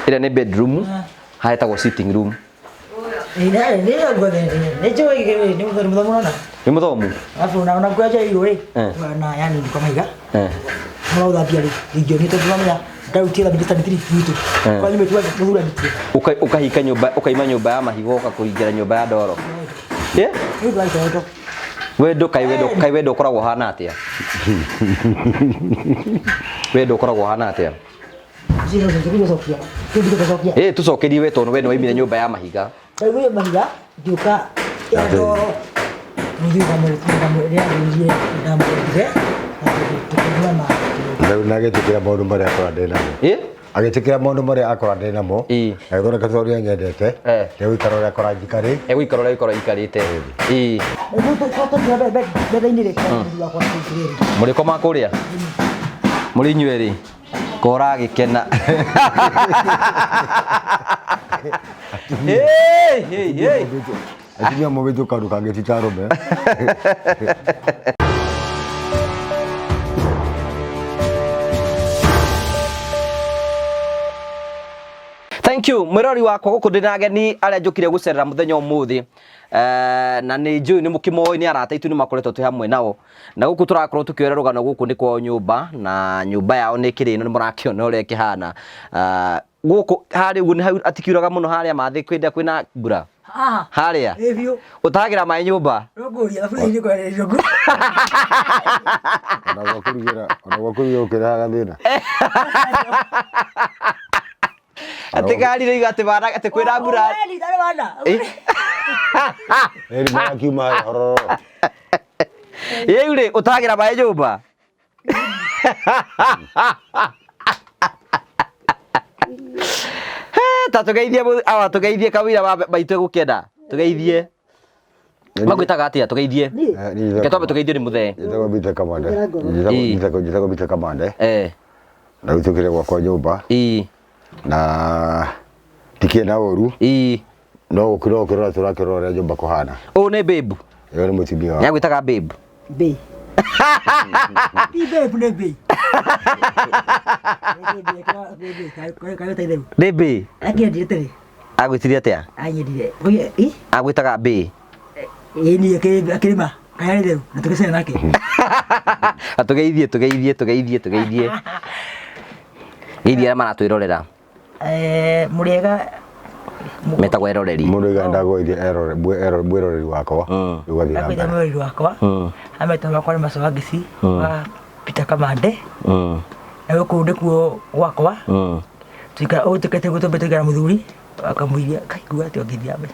Ĩrĩa nĩ bedroom, haha ĩtagwo sitting room. Nĩ Nĩ mũthomu? Alafu na unakuacha hiyo eh. Eh. Na yani ni kama higa. Eh. Mwa uthambia rĩ ingĩonio tondũ mamenya ndarutire thambi standard 3 gwitũ. Eh. Kwa nyumba tu thura nditie. Ũkahika nyũmba, ũkaima nyũmba ya mahiga ũka kũingĩra nyũmba ya ndoro. Eh? Nĩ ũndũ wa itondo. Wendo kaĩ wendo kaĩ wendo ũkoragwo ũhana atĩa? Wendo ũkoragwo ũhana atĩa? Cira ũcio gũcokia. Kĩndũ gũcokia. Ĩ tũcokerie we tondũ we nĩ waimire nyũmba ya mahiga. Ndaumire mahiga ngĩũka ya ndoro. Mũthuri ndamwĩrire ndamwendire na tũkĩnyua maĩ. Rĩu na agĩtĩkĩra maũndũ marĩa akora ndĩ namo. Ĩ? Agĩtĩkĩra maũndũ marĩa akora ndĩ namo. Ĩ. Agĩthondeka ta ũrĩa nyendete. Eh. Egũikara ũrĩa akora njikarĩ. Egũikara ũrĩa gũikara ikarĩte. Ĩ. Rĩu betha-inĩ rĩ mũthuri wakwa atĩrĩrĩ. Mũrĩkoma kũrĩa? Mũrĩ inyuĩ erĩ? Ko ũragĩkena. Hey, hey, hey. Atumia mobĩtwo kaũndũ kangĩ ti ta arũme. Thank you mwirori wakwa guku ndina ageni aria njukire gucerera muthenya umuthi. Na nĩ njũĩ nĩ mũkĩmoĩ nĩ arata aitũ nĩ makoretwo twĩ hamwe nao na gũkũ tũrakorwo tũkĩoera rũgano gũkũ nĩ kwao nyũmba na nyũmba yao nĩ ĩkĩrĩ ĩno nĩ mũrakĩona ũrĩa ĩkĩhana. Gũkũ harĩa ũguo nĩ hau atikiuraga mũno harĩa mathĩ kwĩnda kwĩna mbura Haha. harĩa Ĩ biũ. ũtahagĩra maĩ nyũmba. Rũngũria thaburia-inĩ kwehererio ngũ. Ona gwa kũrugĩra ona gwa kũrugĩra ũkĩrehaga thĩna. Atĩ ngari rĩiga atĩ bana atĩ kwĩna mbura. Ũreni, ndarĩ wana. Ĩ. Ĩri marakiuma hororo. Rĩu rĩ ũtahagĩra maĩ nyũmba. He, ta tũgeithie awa tũgeithie kawĩra wa maitũ egũkĩenda tũgeithie magwĩtaga atĩa tũgeithie. Niĩ Reke twambe tũgeithio nĩ mũthee. Njĩtagwo Peter Kamande. Ĩ. Njĩtagwo Peter Kamande. Eh, Na rĩu tũkĩrĩ gwakwa nyũmba ĩ, na tikĩrĩ na ũru ĩ. no gũkĩrora gũkĩrora tũrakĩrora ũrĩa nyũmba kũhana. Ũyũ nĩ babe. Ĩyo nĩ mũtumia wakwa. Nĩagwĩtaga babe. Bei. Ti babe nĩ bei. Nĩ babe. Akĩendire tene. Agwĩtire atĩa? Anyendire. Oye, ĩ? Agwĩtaga babe. Ĩ ni akĩrĩma. Kaya rĩu na tũgĩcera nake. Tũgeithie tũgeithie tũgeithie tũgeithie. Geithie arĩa maratwĩrorera. Eh, mũrĩega. Metagwo eroreri. Mũndũ aiga ndagũithia mwĩroreri wakwa. Rĩu gathiĩ na Akwĩta mbere. mwĩrori wakwa. Ametwo wakwa nĩ Macoa Ngĩci wa Peter Kamande. Na gũkũ nĩkuo gwakwa. Tuikara ũũ tũkĩte guo tũmbe tũikara mũthuri akamũiria kaigua atĩ ũngĩthiĩ mbere.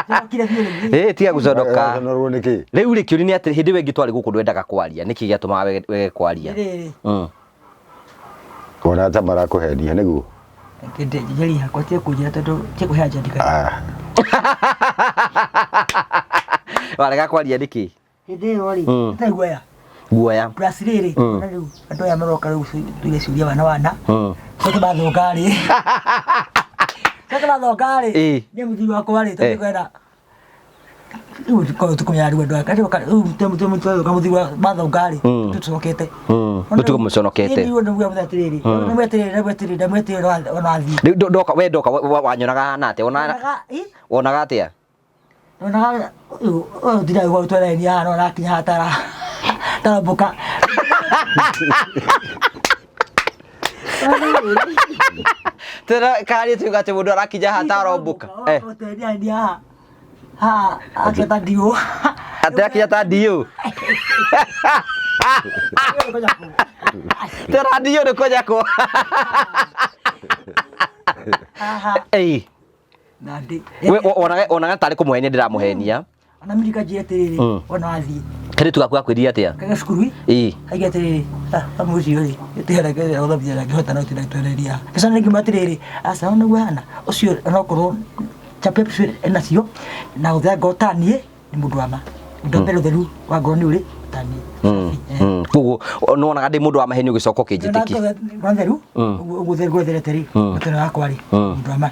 Tũkire biũ rĩu. Ĩ tiga gũconoka. Ũraconorwo nĩkĩ? Rĩu rĩ kĩũria nĩ atĩ hĩndĩ ĩyo ĩngĩ twarĩ gũkũ ndwendaga kwaria nĩkĩ gĩatũmaga wege kwaria? Rĩrĩ. Ona ta marakũhenia nĩguo. Kĩndĩ njeri yakwa tie kũnjĩra tondũ tie kũhe njandĩka. Ah. Warega kwaria nĩkĩ? Hĩndĩ ĩyo rĩ, ĩtarĩ guoya. Guoya. Plus rĩrĩ, ona rĩu andũ aya maroka rĩu tuge ciũria wana wana. Coke mathonga rĩ. Coke mathonga rĩ. Ĩ. Niĩ mũthuri wakwa rĩ, Eh. tondũ kwenda rĩu tũkorwo tũkũmenya rĩu andũ aya rĩu tũka mũthuri wa mathonga rĩ, tũcokete. Mũtugo mũconokete. Rĩu ndamwĩra atĩrĩrĩ, ndamwĩra atĩrĩrĩ, ndamwĩra atĩrĩrĩ ona athiĩ. Rĩu ndoka we ndoka wanyonaga hana atĩa? Wonaga atĩa? Onaga ũyũ ndiraigua gũtwara haha no arakinya haha tara tarambũka. Tena kari tuga atĩ mũndũ arakinya haha tarombũka. Eh, Ũtwara haha haha akĩta ndiũ. atĩ akinya ta ndiũ. Tena ndiũ nĩ kũnyakwo. Haha Ĩi. na ndĩ. We wonaga wonaga tarĩ kũmũhenia ndĩramũhenia. Ona mimi kanjia atĩrĩrĩ ona wathiĩ. Kairĩtu gaku gakwĩrire atĩa? Kaga cukuru Ĩĩ. Aiga atĩrĩrĩ, ah, mũciĩ rĩ, tĩhera gũthambia na ngĩhota no tinda twereria. Kĩca nĩ ngiuma atĩrĩrĩ, aca ona ũguo hana, ũcio onokorwo chapep enacio na gũthea ngoro ta niĩ nĩ mũndũ wa ma. Ũndũ wa mbere ũtheru wa ngoro nĩ ũrĩ tani safi. Koguo nĩwonaga ndĩ mũndũ wa maheni ũgĩcoka ũkĩnjĩtĩkia. Theru ũguo theru gwetherete rĩ mũtene wakwa rĩ mũndũ wa ma.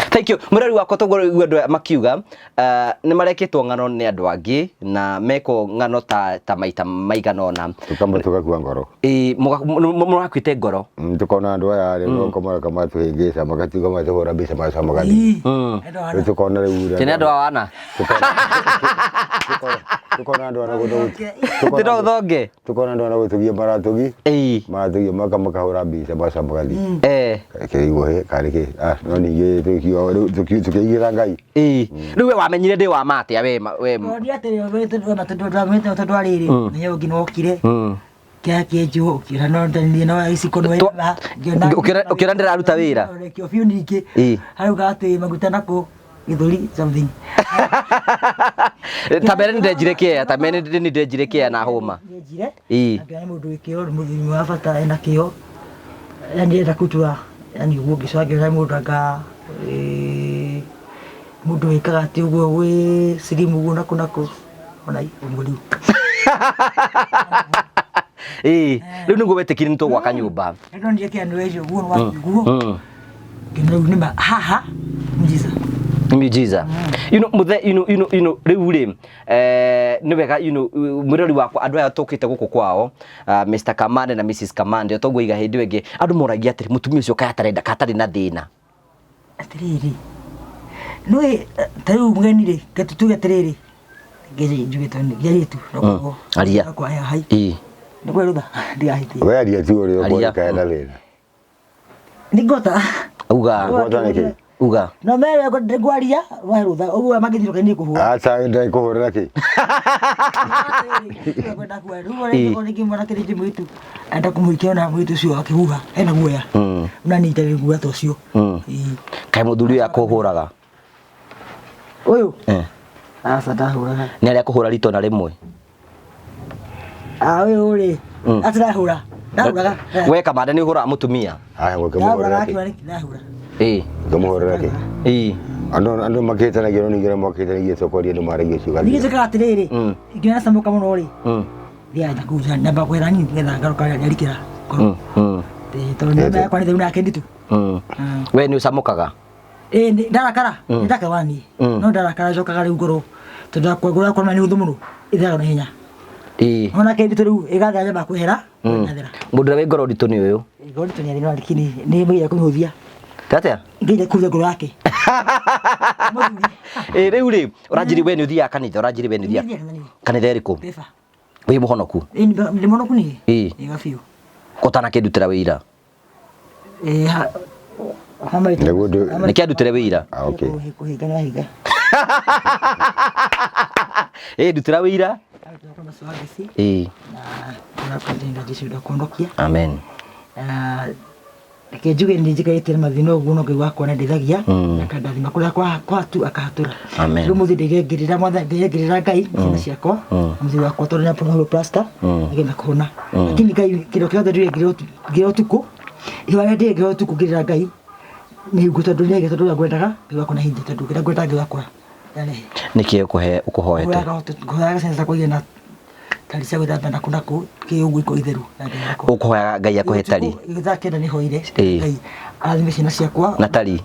Thank you. Mũrori wakwa toguo rĩu andũ aya makiuga nĩ marekĩtwo ng'ano nĩ andũ angĩ na mekwo ng'ano ta maita maigana ũna. Tukamba tugakua ngoro. Ĩĩ, mũrakuĩte ngoro. Tukona andũ aya rĩ moka maraka matũhĩngĩca magatiga matũhũra mbica macoka magathiĩ. Rĩu tukona rĩu Tene andũ a wana. Tukona andũ ana gũtũ Tino ũthonge. Tukona andũ ana gũtũgia maratũgi. Ĩĩ. Maratũgia maka makahũra mbica macoka magathiĩ. Kĩrigwo hĩ karĩ kĩ no ningĩ tũkiuga rĩu tũkĩigĩra Ngai. Ĩĩ. Rĩu we wamenyire ndĩ wa ma atĩa we we? Nĩ atĩrĩ we tondũ wa rĩrĩ mũthenya ũngĩ nĩwokire kĩa kĩenjwo ũkĩona no ndanirie no iciko no Ũkĩona ndĩraruta wĩra. Kĩo biũ ningĩ harauga atĩ maguta nako gĩthũri something. Ta mbere nĩndenjire kĩea, ta mbere nĩndenjire kĩea na hũma. Ndenjire. Ĩĩ. Na ngĩona nĩ mũndũ wĩ kĩo, nĩ mũthuri wa bata ena kĩo. Yani enda kũtua, yani ũguo ngĩcoka ngĩona nĩ mũndũ anga mũndũ wĩkaga atĩ ũguo wĩ slim ũguo nakũ nakũ. Ona ũguo rĩu. Ĩĩ, rĩu nĩguo wetĩkirie nĩ tũgwaka nyũmba. Nĩndonire kĩea nĩ wenjwo ũguo nĩ waku ũguo. Ngĩona rĩu nĩma haha miujiza. Miujiza. You know, muthe, you know, you know, you know, rĩu rĩ, nĩ wega, you know, mwĩrori wakwa andũ aya tũkĩte gũkũ kwao, Mr. Kamande na Mrs. Kamande, toguo iga hĩndĩ ĩyo ĩngĩ, andũ moragia atĩrĩ, mũtumia ũcio kaĩ atarenda, kaĩ atarĩ na thĩna. Atĩrĩrĩ, nĩũĩ ta rĩu mũgeni rĩ, reke tuge atĩrĩrĩ, njuge tondũ nĩ tu, Aria. hai. Ĩĩ. Nĩ kwĩrutha, ndigahĩtie. We aria tu ũrĩa Aria. ũkuona kaĩ na thĩna. Nĩ ngota. Uga. Ngota nĩkĩ? Uga. No mere ngwaria wahe rũtha ũguo mangĩthiũrũka niĩ kũhũra. Aca ndekũhũrĩra kĩ? Kwenda kuoya. Rĩu ũrĩa rĩngĩ mwanake rĩngĩ mũirĩtu enda kũmũhikia ona mũirĩtu ũcio akĩhuha ena guoya. Unanyita guoya ta ũcio. Ĩĩ. Kaĩ mũthuri ũyũ akũhũraga? Ũyũ? Aca ndahũraga. Nĩ arĩa akũhũra rita ona rĩmwe? Ah, ũyũ rĩ, atirahũra. Ndahũraga. We Kamande nĩ ũhũraga mũtumia? Aya, ũkĩmũhũrĩra kĩ? Ndahũra. Ĩĩ. Ũkĩmũhũrĩra kĩ? Ĩĩ. Andũ andũ makĩhĩtanagia no ningĩ arĩa makĩhĩtanagia tokoria andũ maragia ciugo. Ningĩ njĩkaga atĩrĩrĩ, ingĩona camũka mũno rĩ, thiaga na kũu nyamba kwĩra niĩ nĩgetha ngaroka ndarikĩra ngoro. Tondũ nyũmba yakwa nĩ theru nake nditũ. We nĩ ũcamũkaga? Ĩĩ, ndarakara, nĩ ndakawa niĩ. No ndarakara njokaga rĩu ngoro tondũ yakwa ngoro yakwa nĩ hũthũ mũno, ĩtheraga na ihenya. Ĩĩ. Ona ke nditũ rĩu ĩgathera nyamba kwehera, ĩgathera. Mũndũ ũrĩa wĩ ngoro nditũ nĩ ũyũ. Ngoro nditũ nĩ arĩ lakini nĩ mũgeria kũmĩhũthia. Atĩa? Ngeria kũhũthia ngoro yake. Ĩĩ, rĩu rĩ, ũranjĩrire we nĩ ũthiaga kanitha, ũranjĩrire we nĩ ũthiaga kanitha ĩrĩkũ? Beba. Wĩ mũhonoku? Ĩĩ, ndĩ mũhonoku niĩ. Ĩĩ. Ĩĩ biũ. Ũtanakĩndutĩra wĩira? Ĩĩ, ha Nĩguo Nĩkĩ andutĩre wĩira? Ah, okay. Kũhinga na hinga. Ĩĩ, ndutĩra wĩira. Ĩĩ. Amen. Reke njuge nĩ njikarĩte na mathĩna ũguo no Ngai wakwa nĩandeithagia akandathima kũrĩa kwatu akahatũra. Amen. Rĩu mũthĩ ndĩrengĩrĩra mwathani ndĩrengĩrĩra Ngai ciana ciakwa na mũthuri wakwa tondũ nĩapona plaster nĩgetha kũhona. Lakini Ngai kĩndũ kĩothe ndĩrengĩrĩra ũtukũ ihoya rĩrĩa ndĩrengĩrĩra ũtukũ ngĩrĩra Ngai nĩ hingo tondũ nĩaige tondũ ũrĩa ngwendaga Ngai wakwa nĩahingie tondũ kĩrĩa ngwendaga Ngai wakwa nĩarehe. Nĩkĩ ũkũhoete? Ngũhoyaga ciana ciakwa igĩe na tari cia gwĩthamba nakũ nakũ kĩ ũguo ikorwo itheru na Ngai wakwa. Ũkũhoyaga Ngai akũhe tari? Thaa kenda nĩ hoire Ngai arathime ciana ciakwa. Na tari?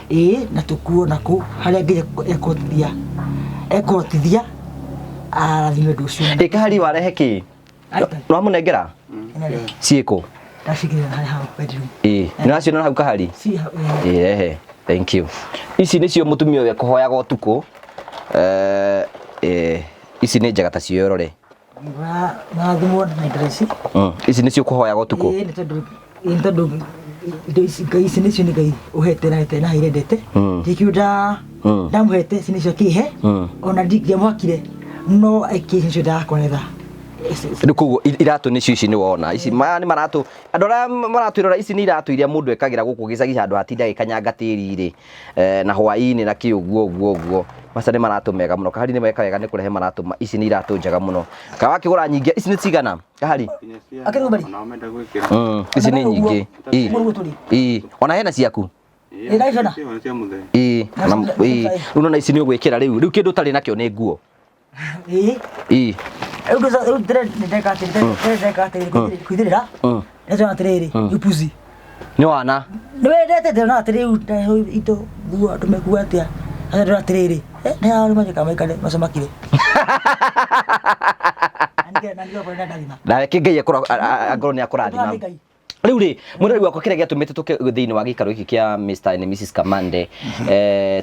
Ĩĩ, na tũkuo nakũ harĩa Ngai ekũhotithia ekũhotithia arathime ũndũ ũcio. Ĩ kahari warehe kĩ? Nĩwamũnengera? Ciĩkũ? Ndacigĩrĩra harĩa hau bedroom. Ĩĩ, nĩwaciona hau kahari? Ĩĩ, rehe. Thank you. Ici nĩcio mũtumia ũyũ ekũhoyaga ũtukũ. Ici nĩ njega ta cioe ũrore. Marathimwo na indo ici. Ici nĩcio ũkũhoyaga ũtukũ? Ĩĩ, nĩ tondũ ĩĩ, nĩ tondũ indo ici Ngai ici nĩcio nĩ Ngai ũhete na hete na heire ndete. Ndikĩu ndamũhete ici nĩcio akĩhe ona ndingĩamwakire no akĩhe icio ndakwanetha. Rĩu koguo iratũ nĩcio ici nĩ wona. Ici maya nĩ maratũ andũ arĩa maratwĩrora ici nĩ iratũ iria mũndũ ekagĩra gũkũ gĩcagi handũ hatinda agĩkanyanga tĩri rĩ, na hwaĩ-inĩ na kĩ ũguo ũguo ũguo. Maca nĩ maratũ mega mũno. Kahari nĩ meka wega nĩ kũrehe maratũ ici nĩ iratũ njega mũno. Kana wakĩgũra nyingĩ ici nĩ cigana? Kahari? Ici nĩ nyingĩ. Ĩĩ. Ona hena ciaku? Ĩĩ. Ĩĩ. Rĩu nona ici nĩ ũgwĩkĩra rĩu. Rĩu kĩndũ ũtarĩ nakĩo nĩ nguo. Ĩĩ. Ĩĩ. Rĩu rĩu ndĩreka atĩrĩ, ndĩreka atĩrĩ kwithĩrĩra. Ndĩrona atĩrĩrĩ, upuzi. Nĩ wana. Nĩ wendete ndĩrona atĩrĩ rĩu indo nguo andũ mekuga atĩa. Sasa ndĩrona atĩrĩrĩ, nĩ hao nĩ maikare macomakire. Na nĩkĩo kũrĩ na ndathima. Na reke Ngai akorwo nĩ akũrathima. Ngai. Rĩu rĩ, mwĩrori wakwa, kĩrĩa gĩatũmĩte tũke thĩinĩ wa gĩikaro gĩkĩ kĩa Mr and Mrs Kamande,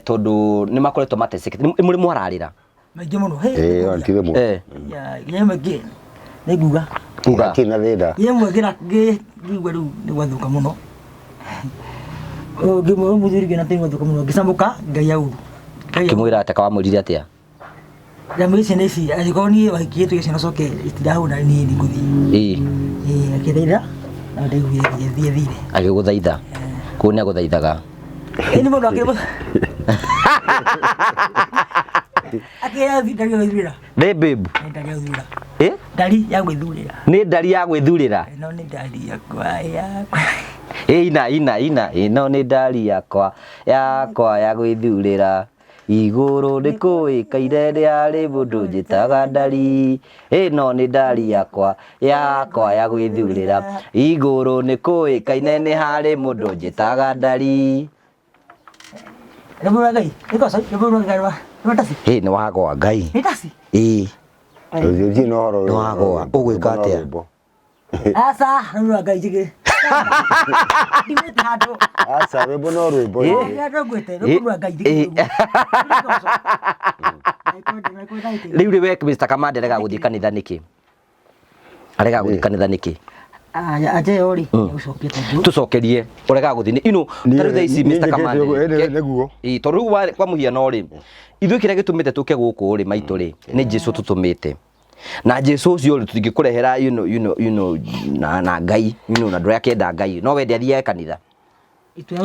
tondũ nĩ makoretwo matecekete, nĩ mũrĩ mwararĩra? Maingĩ mũno. Hey, Ĩĩ, ona ti rĩmwe. Ya, nginya ĩmwe nĩ nguga. Uga. Hatirĩ na thĩna. Nginya ĩmwe ngĩigua rĩu nĩ gwathũka mũno. Ngĩmwĩra mũthuri ngĩona atĩ nĩ gwathũka mũno, ngĩcamũka Ngai auru. Ngai auru. Kĩmwĩra atĩa, kawamwĩrire atĩa? Ndamwĩrire ciana ici, angĩkorwo niĩ wahikĩtwo ciana coke itirahũna niĩ nĩ ngũthiĩ. Ĩĩ, akĩthaitha na ndaiguire thiĩ thiĩ thire. Agĩgũthaitha? Kũu nĩ agũthaithaga? Ĩĩ, nĩ mũndũ akĩrĩ akĩra ndari ya gwĩthurĩra. Nĩ babe. Nĩ ndari ya gwĩthurĩra. Ĩ? Ndari ya gwĩthurĩra. Nĩ ndari ya gwĩthurĩra. Ĩno nĩ ndari yakwa yakwa. Ĩ, ina ina ina, ĩno nĩ ndari yakwa yakwa ya gwĩthurĩra, igũrũ nĩ kũĩkaine nĩ harĩ mũndũ njĩtaga ndari, ĩno nĩ ndari yakwa yakwa ya gwĩthurĩra, igũrũ nĩ kũĩkaine nĩ harĩ mũndũ njĩtaga ndari. Rwĩmbo rwa Ngai. Nĩ rwĩmbo rwa Ngai rwa taci. Ĩ, nĩ wagwa Ngai. Nĩ taci. Ĩ. Ũthiĩ na ũhoro. Nĩ wagwa. Ũgwĩka atĩa? Rwĩmbo. Aca, rwĩmbo rwa Ngai njĩkĩ. Ndigwĩte handũ. Aca, rwĩmbo no rwĩmbo. Handũ ngwĩte, rwĩmbo rwa Ngai njĩkĩ. Rĩu rĩ, we Mr Kamande arega gũthiĩ kanitha nĩkĩ? Arega gũthiĩ kanitha nĩkĩ? Anja ĩyo rĩ, nĩgũcokia tondũ. Tũcokerie, ũregaga gũthiĩ nĩ Niĩ- ta rĩu thaa ici niĩ Mr njĩkĩte Kamande ũguo, ĩĩ, nĩguo. Ĩĩ, tondũ rĩu kwa mũhiano rĩ, ithuĩ kĩrĩa gĩtũmĩte tũke gũkũ rĩ, maitũ rĩ, nĩ Jesu tũtũmĩte, na Jesu ũcio rĩ, tũtingĩkũrehera na Ngai na ndũrĩa akĩenda Ngai no wende athiage kanitha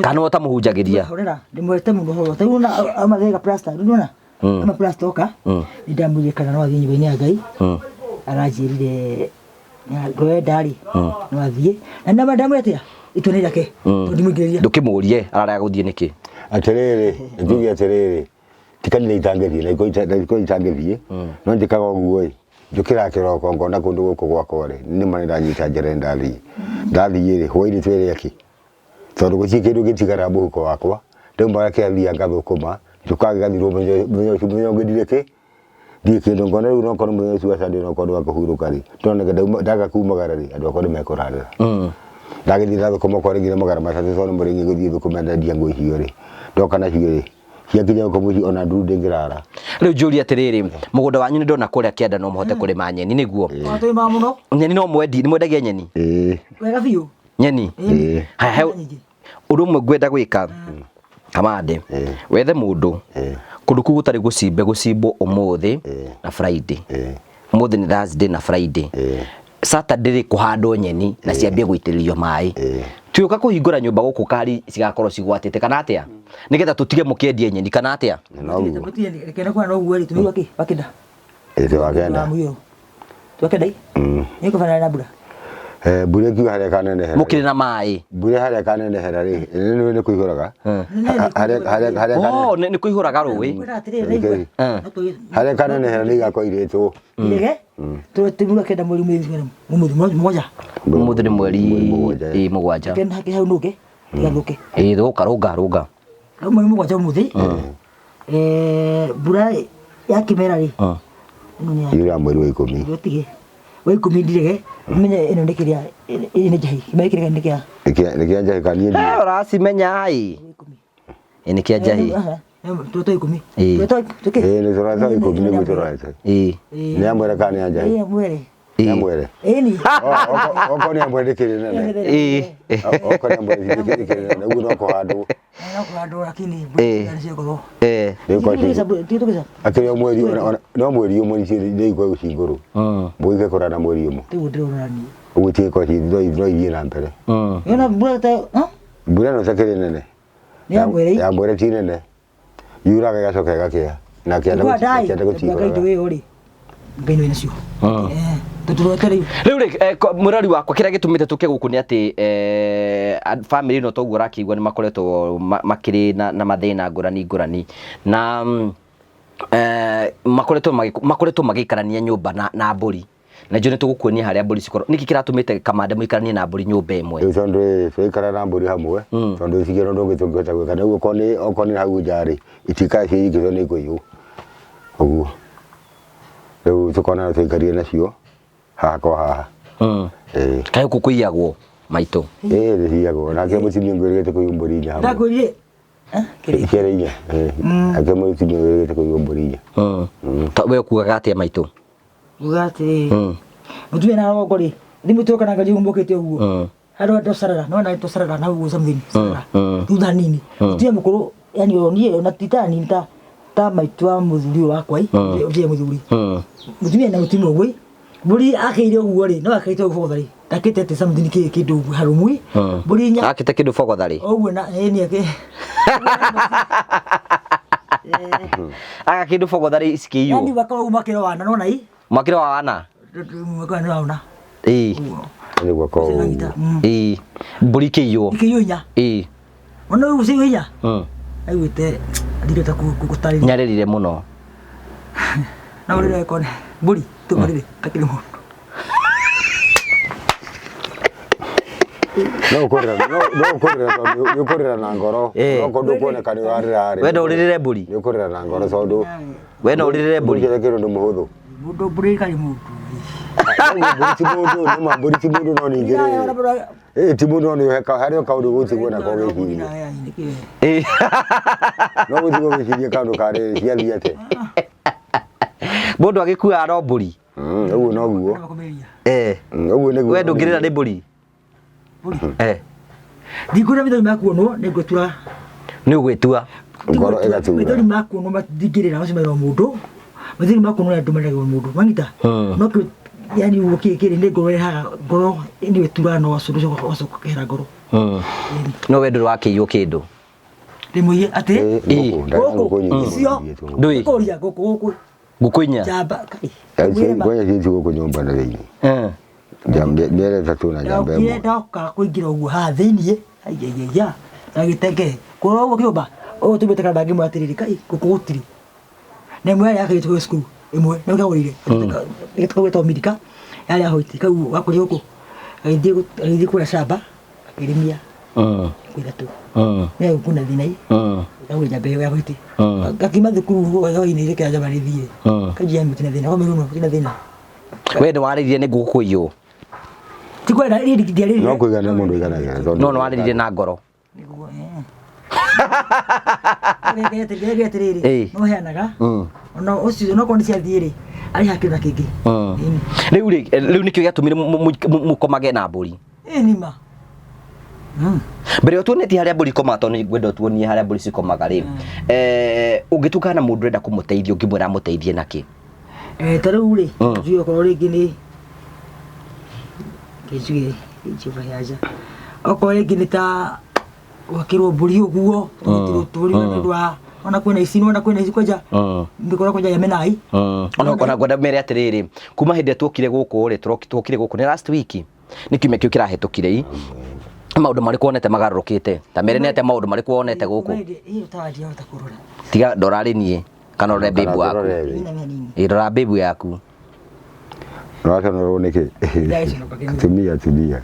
kana ũtamũhunjagĩria. Horera, ndĩmwete mũno horo. Ta rĩu ona amathega plaster, rĩu nĩwona? Ama plaster oka, nĩ ndamwĩrire kana no athiĩ nyũmba-inĩ ya Ngai. Aranjĩrire ngwenda rĩ, no athiĩ. Na nĩ ndamwĩra atĩa? Itua nĩ rĩake, tondũ ndimũingĩrĩria. Ndũkĩmũrie ararega gũthiĩ nĩkĩ? Atĩrĩrĩ, njuge atĩrĩrĩ, ti kanitha itangĩthiĩ na ikorwo itangĩthiĩ, no njĩkaga ũguo ĩ, njũkĩraga kĩroko ngona kũndũ gũkũ gwakwa rĩ, nĩma nĩndanyita njĩra nĩndathiĩ. Ndathiĩ rĩ, hwainĩ twĩrĩ akĩ, tondũ gũtirĩ kĩndũ gĩtigaraga mũhuko wakwa, ndauma kĩathia ngathũkũma, njũkaga gĩgathirwo mũthenya ũcio, mũthenya ũngĩ ndirĩ kĩ, ndirĩ kĩndũ, ngona rĩu nokorwo mũthenya ũcio wa Sunday nokorwo nĩ wa kũhurũka rĩ, ndona ndauma ndaga kumagara rĩ, andũ akwa nĩmekũrarĩra. Ndagĩthiĩ ndathũkũma okorwo rĩngĩ nĩ 300 tondũ nĩ mũrĩmi gũthiĩ thũkũma ndendia nguo icio rĩ, ndoka nacio rĩ, ciakinya gũkũ mũciĩ ona nduru ndĩngĩrara. Rĩu njũrie atĩrĩrĩ, mũgũnda wanyu nĩ ndona kũrĩa kĩanda no mũhote kũrĩma nyeni, nĩguo? Ona tũrĩmaga mũno. Nyeni no mwendi, nĩ mwendagia nyeni? Ĩĩ. Wega biũ. Nyeni? Ĩĩ. Haya, he Nyingĩ. ũndũ ũmwe ngwenda gwĩka Kamande, wethe mũndũ kũndũ kũu gũtarĩ gũcimbe, gũcimbwo ũmũthĩ na Friday. Ũmũthĩ nĩ Thursday na Friday. Saturday rĩ, kũhandwo nyeni na ciambie gũitĩrĩrio maĩ. Tuĩka kũhingũra nyũmba gũkũ kari cigakorwo cigwatĩte kana atĩa, nĩgetha tũtige mũkĩendie nyeni kana atĩa? Noguo. Mũtige reke kuona noguo rĩ, tũmĩigua kĩ? Wakenda. Ĩĩ, wakenda. Wa mũiyũro. Wakenda i? Nĩ kũfanana na mbura. Mbura ĩkiura harĩa ĩkanenehera. Mũkĩrĩ na maĩ? Mbura harĩa ĩkanenehera rĩ, nĩ nĩ kũihũraga. Harĩa harĩa harĩa Oh, nĩ kũihũraga rũĩ. Kwĩra atĩrĩrĩ, naigua. Harĩa ĩkanenehera nĩ igakorwo irĩtwo. Irege. Tũmĩigua kenda mweri mweri mũgwanja. Ũmũthĩ nĩ mweri Mweri mũgwanja. Ĩĩ, mũgwanja. Kenda hake hau nũke, tigathũke. Ĩĩ, rũka rũnga rũnga. Rĩu mweri mũgwanja ũmũthĩ. Mbura ya kĩmera rĩ, ĩno nĩ ya Yuraga mweri wa 10. Ũtige. Wa 10 ndirege, ũmenye ĩno nĩ kĩrĩa, ĩno nĩ njahĩ. Kĩmera kĩrĩa nĩ kĩa. Nĩ kĩa njahĩ kana niĩ Eh, ũracimenya ĩ? Ĩ, nĩ kĩa njahĩ. Tũreta 10. Ĩĩ. Tũreta tũkĩ. Ĩĩ, nĩ tũreta 10 nĩguo tũreta. Ĩĩ. Nĩ ya mwere kana nĩ ya njahĩ? Ĩĩ, ya mwere. Nĩ ya mwere. Ĩĩ ni. Okorwo nĩ ya mwere ndĩkĩrĩ nene. Ĩĩ. Okorwo nĩ ya mwere ndĩkĩrĩ nene, ũguo no kũhandwo. No kũhandwo lakini mbura nĩ ciakorwo. Rĩu kwa Tũgĩca. Akĩrĩ o mweri no mweri ũmwe nĩ ikorwo ci ngũrũ. Mbũi ikũra na mweri ũmwe. Tiguo ndĩrona niĩ. Ũguo tigĩkorwo ci no ithiĩ na mbere. Yona mbura ta ha? Mbura ĩno takĩrĩ nene. Nĩ ya mwere. Ya mwere ti nene. Yuraga ĩgacoka ĩgakĩa. Na kĩanda Kwa dai. kĩanda Ngai gũtihũraga. ndũ rĩ. Ngai nĩ nacio. Tũtũrete rĩu. Rĩu rĩ, mwĩrori wakwa, kĩrĩa gĩtũmĩte tũke gũkũ nĩ atĩ family ĩno toguo ũrakĩigua nĩ makoretwo makĩrĩ na mathĩna ngũrani ngũrani na Makoretwo magĩikarania nyũmba na mbũri, na njũ nĩ tũgũkuonia harĩa mbũri cikorwo. Nĩkĩ kĩratũmĩte Kamande mũikaranie na mbũri nyũmba ĩmwe? Rĩu tondũ ĩ, tũraikara na mbũri hamwe, tondũ itigĩrwo ũndũ ũngĩ tũngĩhota gwĩka. Rĩu okorwo nĩ hau nja rĩ, itikara ciĩ nyingĩ tondũ nĩ ikũiywo. Ũguo. Rĩu tũkona no tũikarire nacio haha kwa haha. Ĩĩ. Kaĩ gũkũ kũiyagwo, maitũ? Ĩĩ, nĩciyagwo. Nake mũtumia ngwĩrĩgĩte kũiywo mbũri inya hamwe. Ndakwĩrire kĩrĩ. Ikĩrĩ inya. Ĩĩ. Nake mũtumia ngwĩrĩgĩte kũiywo mbũri inya. We ũkugaga atĩa, maitũ? Uga atĩrĩrĩ, mũtumia na rũgongo rĩ, thimũ tuoka na ngari ũmbũkĩte ũguo. Handũ andũ sarara, no na sarara na ũguo something sarara. Thutha nini. Mũtumia mũkũrũ, yani o niĩ ona ti ta nini ta maitũ wa mũthuri ũyũ wakwa ĩ, ũcio mũthuri. Mũtumia na mũtumia ũguo ĩ, mbũri akĩire ũguo rĩ, no akĩite ũguo bogotha rĩ, ndakĩte atĩ something kĩ kĩndũ ũguo harũmu ĩ. Mbũri inya Akĩte kĩndũ bogotha rĩ? Ũguo na ĩ nĩ akĩ. Aka kĩndũ bogotha rĩ cikĩiywo. Yani wakorwo mwakĩro wa na nona ĩ. Mwakĩro wa wana? Mwakĩro wa wana. Ĩĩ. Nĩguo korwo ũguo. Ĩĩ. Mbũri ikĩiywo. Ikĩiywo inya. Ĩĩ. Ona ũguo cio inya. Aiguĩte ndireta gũtarĩria. Nyarĩrire mũno. Na ũrĩre kone. Mbũri tũmarĩre takĩrĩ mũndũ. No ũkũrĩra, no ũkũrĩra tondũ nĩ ũkũrĩra na ngoro. Ĩĩ. No kũndũ kuoneka nĩ ũrarĩra rĩ. We no ũrĩrĩre mbũri? Nĩ ũkũrĩra na ngoro tondũ We no ũrĩrĩre mbũri? Mbũri kĩrĩ ũndũ mũhũthũ. Mũndũ mbũri karĩ mũndũ. Mbũri ti mũndũ, nĩ ma mbũri ti mũndũ no ningĩ rĩ. Ĩĩ ti mũndũ no nĩ ũheka harĩ o kaũndũ gũtigwo nako ũgĩciria. Ĩĩ. No gũtigwo ũgĩciria kaũndũ karĩ ciathiĩ atĩa. Mũndũ agĩkuaga no mbũri. Ũguo noguo. Ũguo nĩguo. We ndũngĩrĩra nĩ mbũri? Ndingũrĩra maithori ma kuonwo, nĩ ngwĩtura. Nĩ ũgwĩtua. Ngoro ĩgatura. Maithori ma kuonwo matingĩrĩra macio mairwo mũndũ. Maithori ma kuonwo nĩ andũ marĩragwo mũndũ. Wanyita? No kĩ yani ũguo kĩ kĩrĩ nĩ ngoro ĩrehaga ngoro nĩ ĩturaga na ũgacoka ũkehera ngoro. No we ndũrĩ wakĩiywo kĩndũ? Ndĩmũiye atĩ? Ĩĩ, ngũkũ, ndagĩa ngũkũ nyingĩ mũno Icio. nyingĩ. Ndũĩ? Kũria ngũkũ gũkũ. Ngũkũ inya? Njamba, kai. Ngoja ciĩ gũkũ nyũmba na thĩinĩ. Mĩeri ĩtatũ na njamba Ndokire ĩmwe. ndoka kũingĩra ũguo haha thĩiniĩ, aiaiaia, ndagĩtenge kũrora ũguo kĩũmba, ũyũ tumĩte kana ndangĩmwĩra atĩrĩrĩ, kai ngũkũ gũtirĩ. Na ĩmwe yarĩ ya kairĩtu gau cukuru, ĩmwe nĩyo kagũrĩire, kau getagwo Milika, yarĩ ya white, kau gakũrĩ gũkũ, gagĩthiĩ kũrĩa camba, akĩrĩmia ngũkũ ithatũ. Nĩ ngũkũ na thĩna ĩ, kagũrĩire njamba ĩyo ya white. Gakiuma thukuru hwainĩ gĩkĩra njamba rĩthiĩ, kanjia gũtirĩ na thĩna, kwamĩrwo gũtirĩ na thĩna. We nĩ warĩrire nĩ ngũkũ kũiywo? Ti kwenda, niĩ ndiarĩrire. No kũigana mũndũ aiganagĩra tondũ No nĩ warĩrire na ngoro. Nĩguo, eh. Gĩgĩ atĩrĩrĩ, Ĩĩ. no heanaga, ona ũcio onokorwo nĩ ciathiĩ rĩ, arĩ hakĩrĩ na kĩngĩ. Ĩni. Rĩu rĩ, rĩu nĩkĩo gĩatũmire mũkomage na mbũri? Ĩĩ nĩ ma. Mbere ũtuonetie harĩa mbũri ikomaga, tondũ nĩ ngwenda ũtuonie harĩa mbũri cikomaga rĩ, ũngĩtukana na mũndũ ũrenda kũmũteithia, ũngĩmwĩra amũteithie na kĩ? Ta rĩu rĩ, njuge okorwo rĩngĩ nĩ njuge njuge aja, okorwo rĩngĩ nĩ ta gwakĩrwo mbũri ũguo, tũgĩtirwo tũri nĩ ũndũ wa ona kwĩna ici, ona kwĩna ici kwanja mĩkora kwanja ya mĩnai. Ona ngwenda mere atĩrĩrĩ, kuma hĩndĩ ĩrĩa tuokire gũkũ rĩ, tuokire gũkũ nĩ last week, nĩ kiumia kĩu kĩrahĩtũkire i, nĩ maũndũ marĩkũ wonete magarũrũkĩte? Ta mere nĩ atĩa maũndũ marĩkũ wonete gũkũ? Ĩyo tarahota kũrora. Tiga ndora rĩ niĩ, kana ũrore babe waku. Ĩĩ rora babe yaku. Ũraconorwo nĩkĩ? Ndagĩconoka kĩmwe. Atumia, atumia.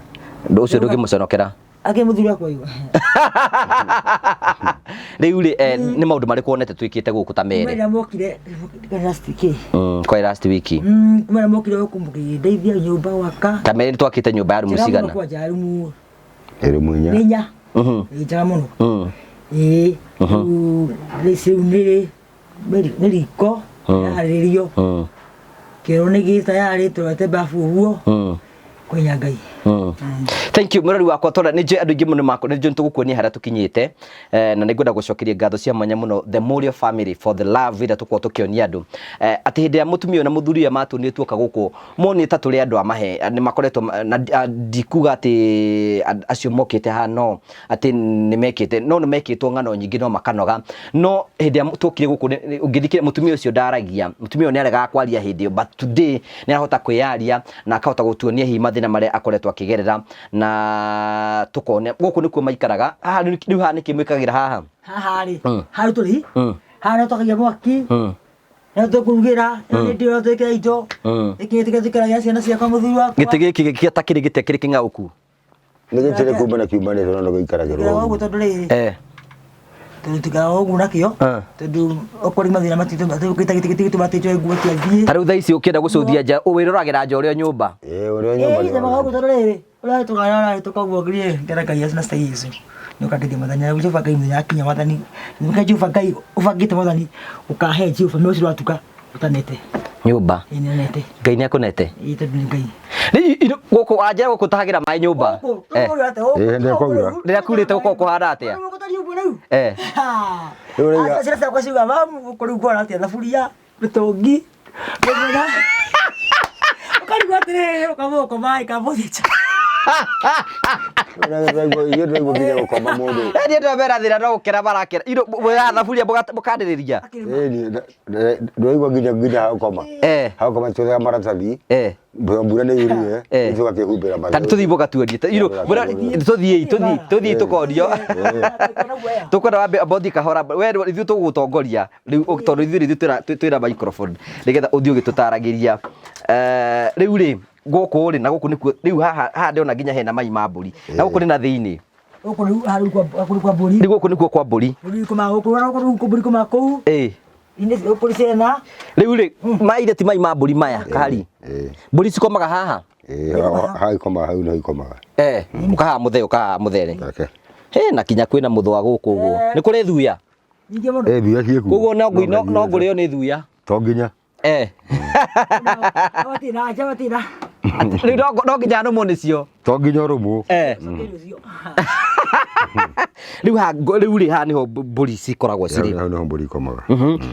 Ũndũ ũcio ndũngĩmũconokera. Akĩ mũthuri wakwa ũyũ. Rĩu rĩ, nĩ maũndũ marĩkũ wonete twĩkĩte gũkũ ta mere? Kuma rĩrĩa mokire last week. Kwa last week. Kuma rĩrĩa mokire gũkũ mũkĩndeithia nyũmba gwaka. Ta mere nĩ twakĩte nyũmba ya rumu Njega mũno cigana? kwanja rumu. Rumu inya. Nĩ inya. Ĩĩ njega mũno. Ĩĩ. Rĩu rĩu nĩ nĩ riko yarĩrĩrio. Kĩoro nĩ gĩ tayarĩ tũrete babu ũguo. Kwĩnya Ngai. Thank you mũrori wakwa, tora nĩ njũĩ andũ aingĩ mũno makwa, nĩ njũĩ tũgũkuonia harĩa tũkinyĩte, na nĩ ngwenda gũcokeria ngatho cia mwanya mũno the Mũrĩo family for the love ĩrĩa tũkoragwo tũkĩonia andũ, atĩ hĩndĩ ĩrĩa mũtumia ũyũ na mũthuri ũyũ matuonire tuoka gũkũ monire ta tũrĩ andũ a mahe, nĩ makoretwo na ndikuga atĩ acio mokĩte haha no atĩ nĩ mekĩte, no nĩ mekĩtwo ng'ano nyingĩ no makanoga, no hĩndĩ ĩrĩa tuokire gũkũ ũngĩthikĩrĩria mũtumia ũcio ndaragia, mũtumia ũyũ nĩ aregaga kwaria hĩndĩ ĩyo, but today nĩ arahota kwĩyaria na akahota gũtuonia hihi mathĩna marĩa akoretwo akĩgerera, na tũkona gũkũ nĩkuo maikaraga. Haha rĩu haha nĩkĩ mwĩkagĩra haha? Haha rĩ, haha tũrĩ, haha nĩ twakagia mwaki. No tũkugĩra, nĩ ndĩro twĩkĩra indo. Ĩkĩ tũkĩra ciana ciakwa mũthuri wakwa. Gĩtĩ gĩkĩ gĩkĩ takĩrĩ gĩtĩ kĩrĩ kĩng'aũku. Nĩ gĩtĩ kuma na kiumanĩte no gĩikaragĩrwo Gĩikaraga ũguo tondũ rĩrĩ. Tondũ tũikaraga ũguo nakĩo. Tondũ okorwo nĩ mathĩna matitũ gĩta gĩtĩ gĩtĩ gĩtũma tũtwe nguo cia thiĩ. Ta rĩu thaa ici ũkĩenda gũcũthia nja wĩroragĩra nja ũrĩ o nyũmba. Ĩĩ ũrĩ o nyũmba. Ĩĩ themaga ũguo tondũ rĩrĩ ũrahĩtũka ũrahĩtũka ũguo ngirie ngera Ngai na citai icio. Nĩ ũkandeithia Mwathani Jehova Ngai mũthenya akinya Mwathani. Nĩ Jehova Ngai ũbangĩte Mwathani ũkahe Jehova nĩ ũcio watuka ũtanete. Nyũmba. Ĩĩ nĩnete. Ngai nĩ akũnete. Ĩĩ tondũ nĩ Ngai. Rĩu gũkũ wanjĩra gũkũ ũtahagĩra maĩ nyũmba. Ĩĩ nĩ kwaura. Rĩrĩa kurĩte gũkoragwo kũhana atĩa? Ciana ciakwa ciuga mamu gũkũ rĩu kũhana atĩa thaburia mĩtũngi mĩthenya. Ũkarigwo atĩrĩrĩ ũkamba gũkoma ĩ kamba ũthiĩ nja. Ithuĩ tũraigua nginya gũkoma mũndũ. Yaani andũ aya mena thĩna no gũkera marakera. Ino muoyaga thaburia mũkanĩrĩria. Ĩni ndũraigua nginya nginya hagũkoma. Hagũkoma twethaga maratathi. Mbura nĩ yurire tũgakĩhumbĩra Ta tũthiĩ mũgatuonie. Ino tũthiĩi tũthiĩ tũthiĩ tũkonio. Tũkwenda wambe amba ũthiĩ kahora. We ithuĩ tũgũgũtongoria rĩu tondũ ithuĩ nĩ ithuĩ twĩna microphone nĩgetha ũthiĩ ũgĩtũtaragĩria. Rĩu rĩ gũkũ rĩ na gũkũ nĩkuo rĩu haha haha ndĩrona nginya hena mai ma mbũri. Na gũkũ nĩ na thĩinĩ. Gũkũ rĩu haha rĩu kwa kwa mbũri. Rĩu gũkũ nĩkuo kwa mbũri. Mbũri ikomaga gũkũ gũkũ rĩu mbũri ikomaga kũu. Ĩĩ. Inĩ gũkũ nĩ ciana. Rĩu rĩ mai ti mai ma mbũri maya kahari. Mbũri cikomaga haha. Ĩĩ haha ikomaga hau nĩho ikomaga. Ũkahaha mũthee ũkahaha mũthere. He na kinya kwĩna mũthũa gũkũ ũguo. Nĩ kũrĩ thuya. Nyingĩ mũno. Ĩĩ thuya ciĩkuo. Koguo no ngũrĩo nĩ thuya. To nginya. Matina, nja matina. Rĩu no nginya nũmwo nĩcio. To nginya ũrũmwo. Rĩu haha rĩu rĩ haha nĩho mbũri cikoragwo cirĩ. Hau nĩho mbũri ikomaga.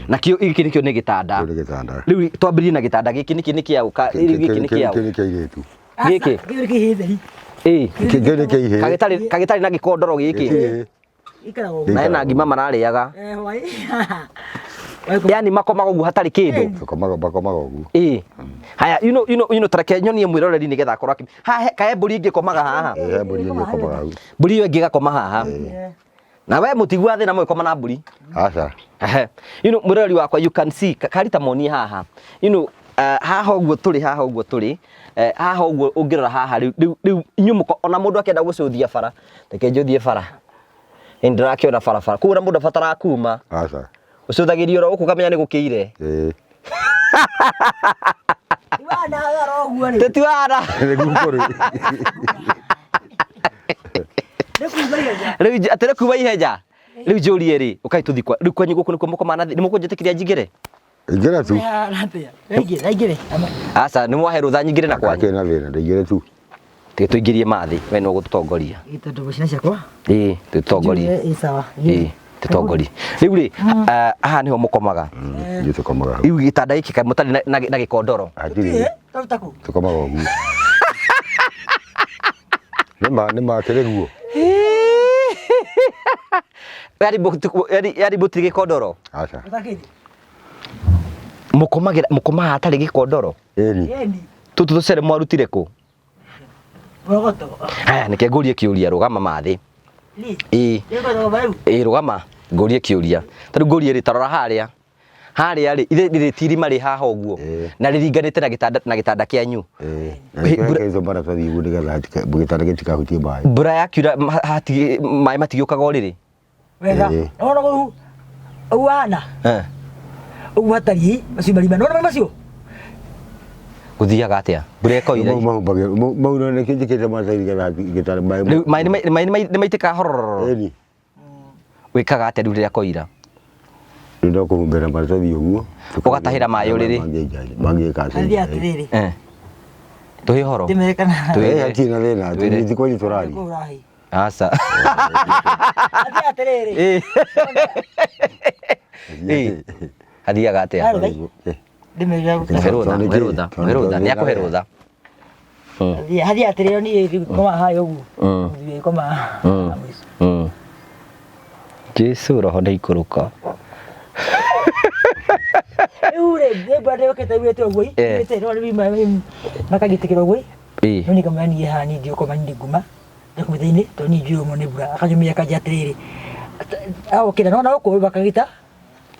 Nakĩo gĩkĩ nĩkĩo nĩ gĩtanda. Kĩu nĩ gĩtanda. Rĩu twambĩrĩrie na gĩtanda gĩkĩ nĩkĩ nĩ kĩaũ rĩu gĩkĩ nĩ kĩaũ. Kĩu nĩ kĩa airĩtu. Gĩkĩ. Kĩu nĩ kĩhĩ theri. Ĩĩ. Kĩu nĩ kĩa ihĩĩ. Kagĩtarĩ na gĩkondoro gĩkĩ. Gĩtirĩ. Ikaragwo. Na hena ngima mararĩaga. Hwaĩ. Yaani makomaga ũguo hatarĩ kĩndũ. Makomaga makomaga ũguo. Ĩĩ. Haya you know you know you know tareke nyonie mwĩroreri nĩgetha akorwo akĩ haha kae mbũri ĩngĩ ĩkomaga haha. Ĩĩ he mbũri ĩngĩ ĩkomaga hau. Mbũri ĩyo ĩngĩ ĩgakoma haha. Na we mũtigua thĩna mũgĩkoma na mbũri. Aca. You know mwĩroreri wakwa you can see karita monie haha. You know haha ũguo tũrĩ haha ũguo tũrĩ haha ũguo ũngĩrora haha rĩu rĩu inyuĩ mũko ona mũndũ akĩenda gũcũthia bara reke njũthie bara. Nĩ ndĩrakĩona barabara. Koguo ona mũndũ abataraga kuma. Aca. Ũcũthagĩria oro gũkũ ũkamenya nĩ gũkĩire. Ĩĩ. Wana oro ũguo rĩ. Tũtiwana. Nĩguo kũrĩ. Nĩ kuma ihenya. Rĩu atĩ nĩ kuma ihenya. Rĩu njũrie rĩ, ũkai tũthiĩ kwa rĩu kwanyu gũkũ nĩkuo mũkomaga na thĩ, nĩ mũkũnjĩtĩkĩria njingĩre? Ingĩra tu. Aingĩre, aingĩre. Aca, nĩ mwahe rũtha nyingĩre na kwanyu. Hakĩrĩ na thĩna, ndingĩre tu. Tiga tũingĩrie mathĩ, we nĩwe ũgũtũtongoria. Tondũ ciana ciakwa. Ĩĩ, tũtongorie. Ĩĩ, sawa. Ĩĩ, tũtongorie. Rĩu rĩ, haha nĩho mũkomaga. Ithuĩ tũkomaga hau. Rĩu gĩtanda gĩkĩ kaĩ mũtarĩ na gĩkondoro? Hatirĩ. Tũruta kũ? Tũkomaga ũguo. Nĩma nĩma kĩrĩ guo. Yaani mũtirĩ gĩkondoro? Aca. Ũtakĩri. Mũkomagĩra mũkomaga hatarĩ gĩkondoro? Ĩni. Ĩni. Tũtũ tũcere mwarutire kũ? Rogoto. Haya, nĩke ngũrie kĩũria rũgama mathĩ. Ĩĩ. Ĩĩ rũgama ngũrie kĩũria. Tarĩu ngũrie rĩ tarora harĩa. Harĩa rĩ ithe rĩrĩ ti irima rĩ haha ũguo na rĩringanĩte na gĩtanda na gĩtanda kĩanyu. Ĩĩ. Maratathi ũguo nĩgetha gĩtanda gĩtikahutie maĩ. Mbura yakiura maĩ matigĩũkaga ũrĩrĩ? Wega. Nĩwona ũguo ũguo hana? Ũguo hatariĩ macio marima. Nĩwona marima macio? Gũthiaga atĩa? Mbura ĩkoira. Mau mahumbagĩra mau no nĩkĩo njĩkĩrĩte maratathi nĩgetha gĩtanda maĩ. Rĩu maĩ nĩmaitĩkaga horororo? Ĩni. Wĩkaga atĩa rĩu rĩrĩa koira? Rĩu no kũhumbĩra maratathi ũguo. Ũgatahĩra maĩ ũrĩrĩ? Mangĩka Athiĩ atĩrĩrĩ. Tũhe ũhoro. Ndĩmere kana. Ĩĩ hatirĩ na thĩna tũthiĩ kwanyu tũraria. Aca. Athiĩ atĩrĩrĩ. Ĩĩ. Hathiaga atĩa? Ndĩmere. He rũtha, he rũtha, he rũtha, nĩ akũhe rũtha. Hathiĩ atĩrĩrĩ niĩ ngoma haha ũguo. Thiĩ ngoma. Jesu roho nĩ ikũrũka. Rĩu rĩ, nĩ mbura ndĩũkĩte yurĩte ũguo, yurĩte no rĩu makagitĩkĩra ũguo. No niĩ ngamwĩra niĩ haha niĩ ndiũkoma niĩ nguma. Ndĩkuma thĩinĩ tondũ niĩ njurĩrwo mũno nĩ mbura. Akanyumia akanjĩra atĩrĩrĩ, agũkĩra nĩwona gũkũ bakagita.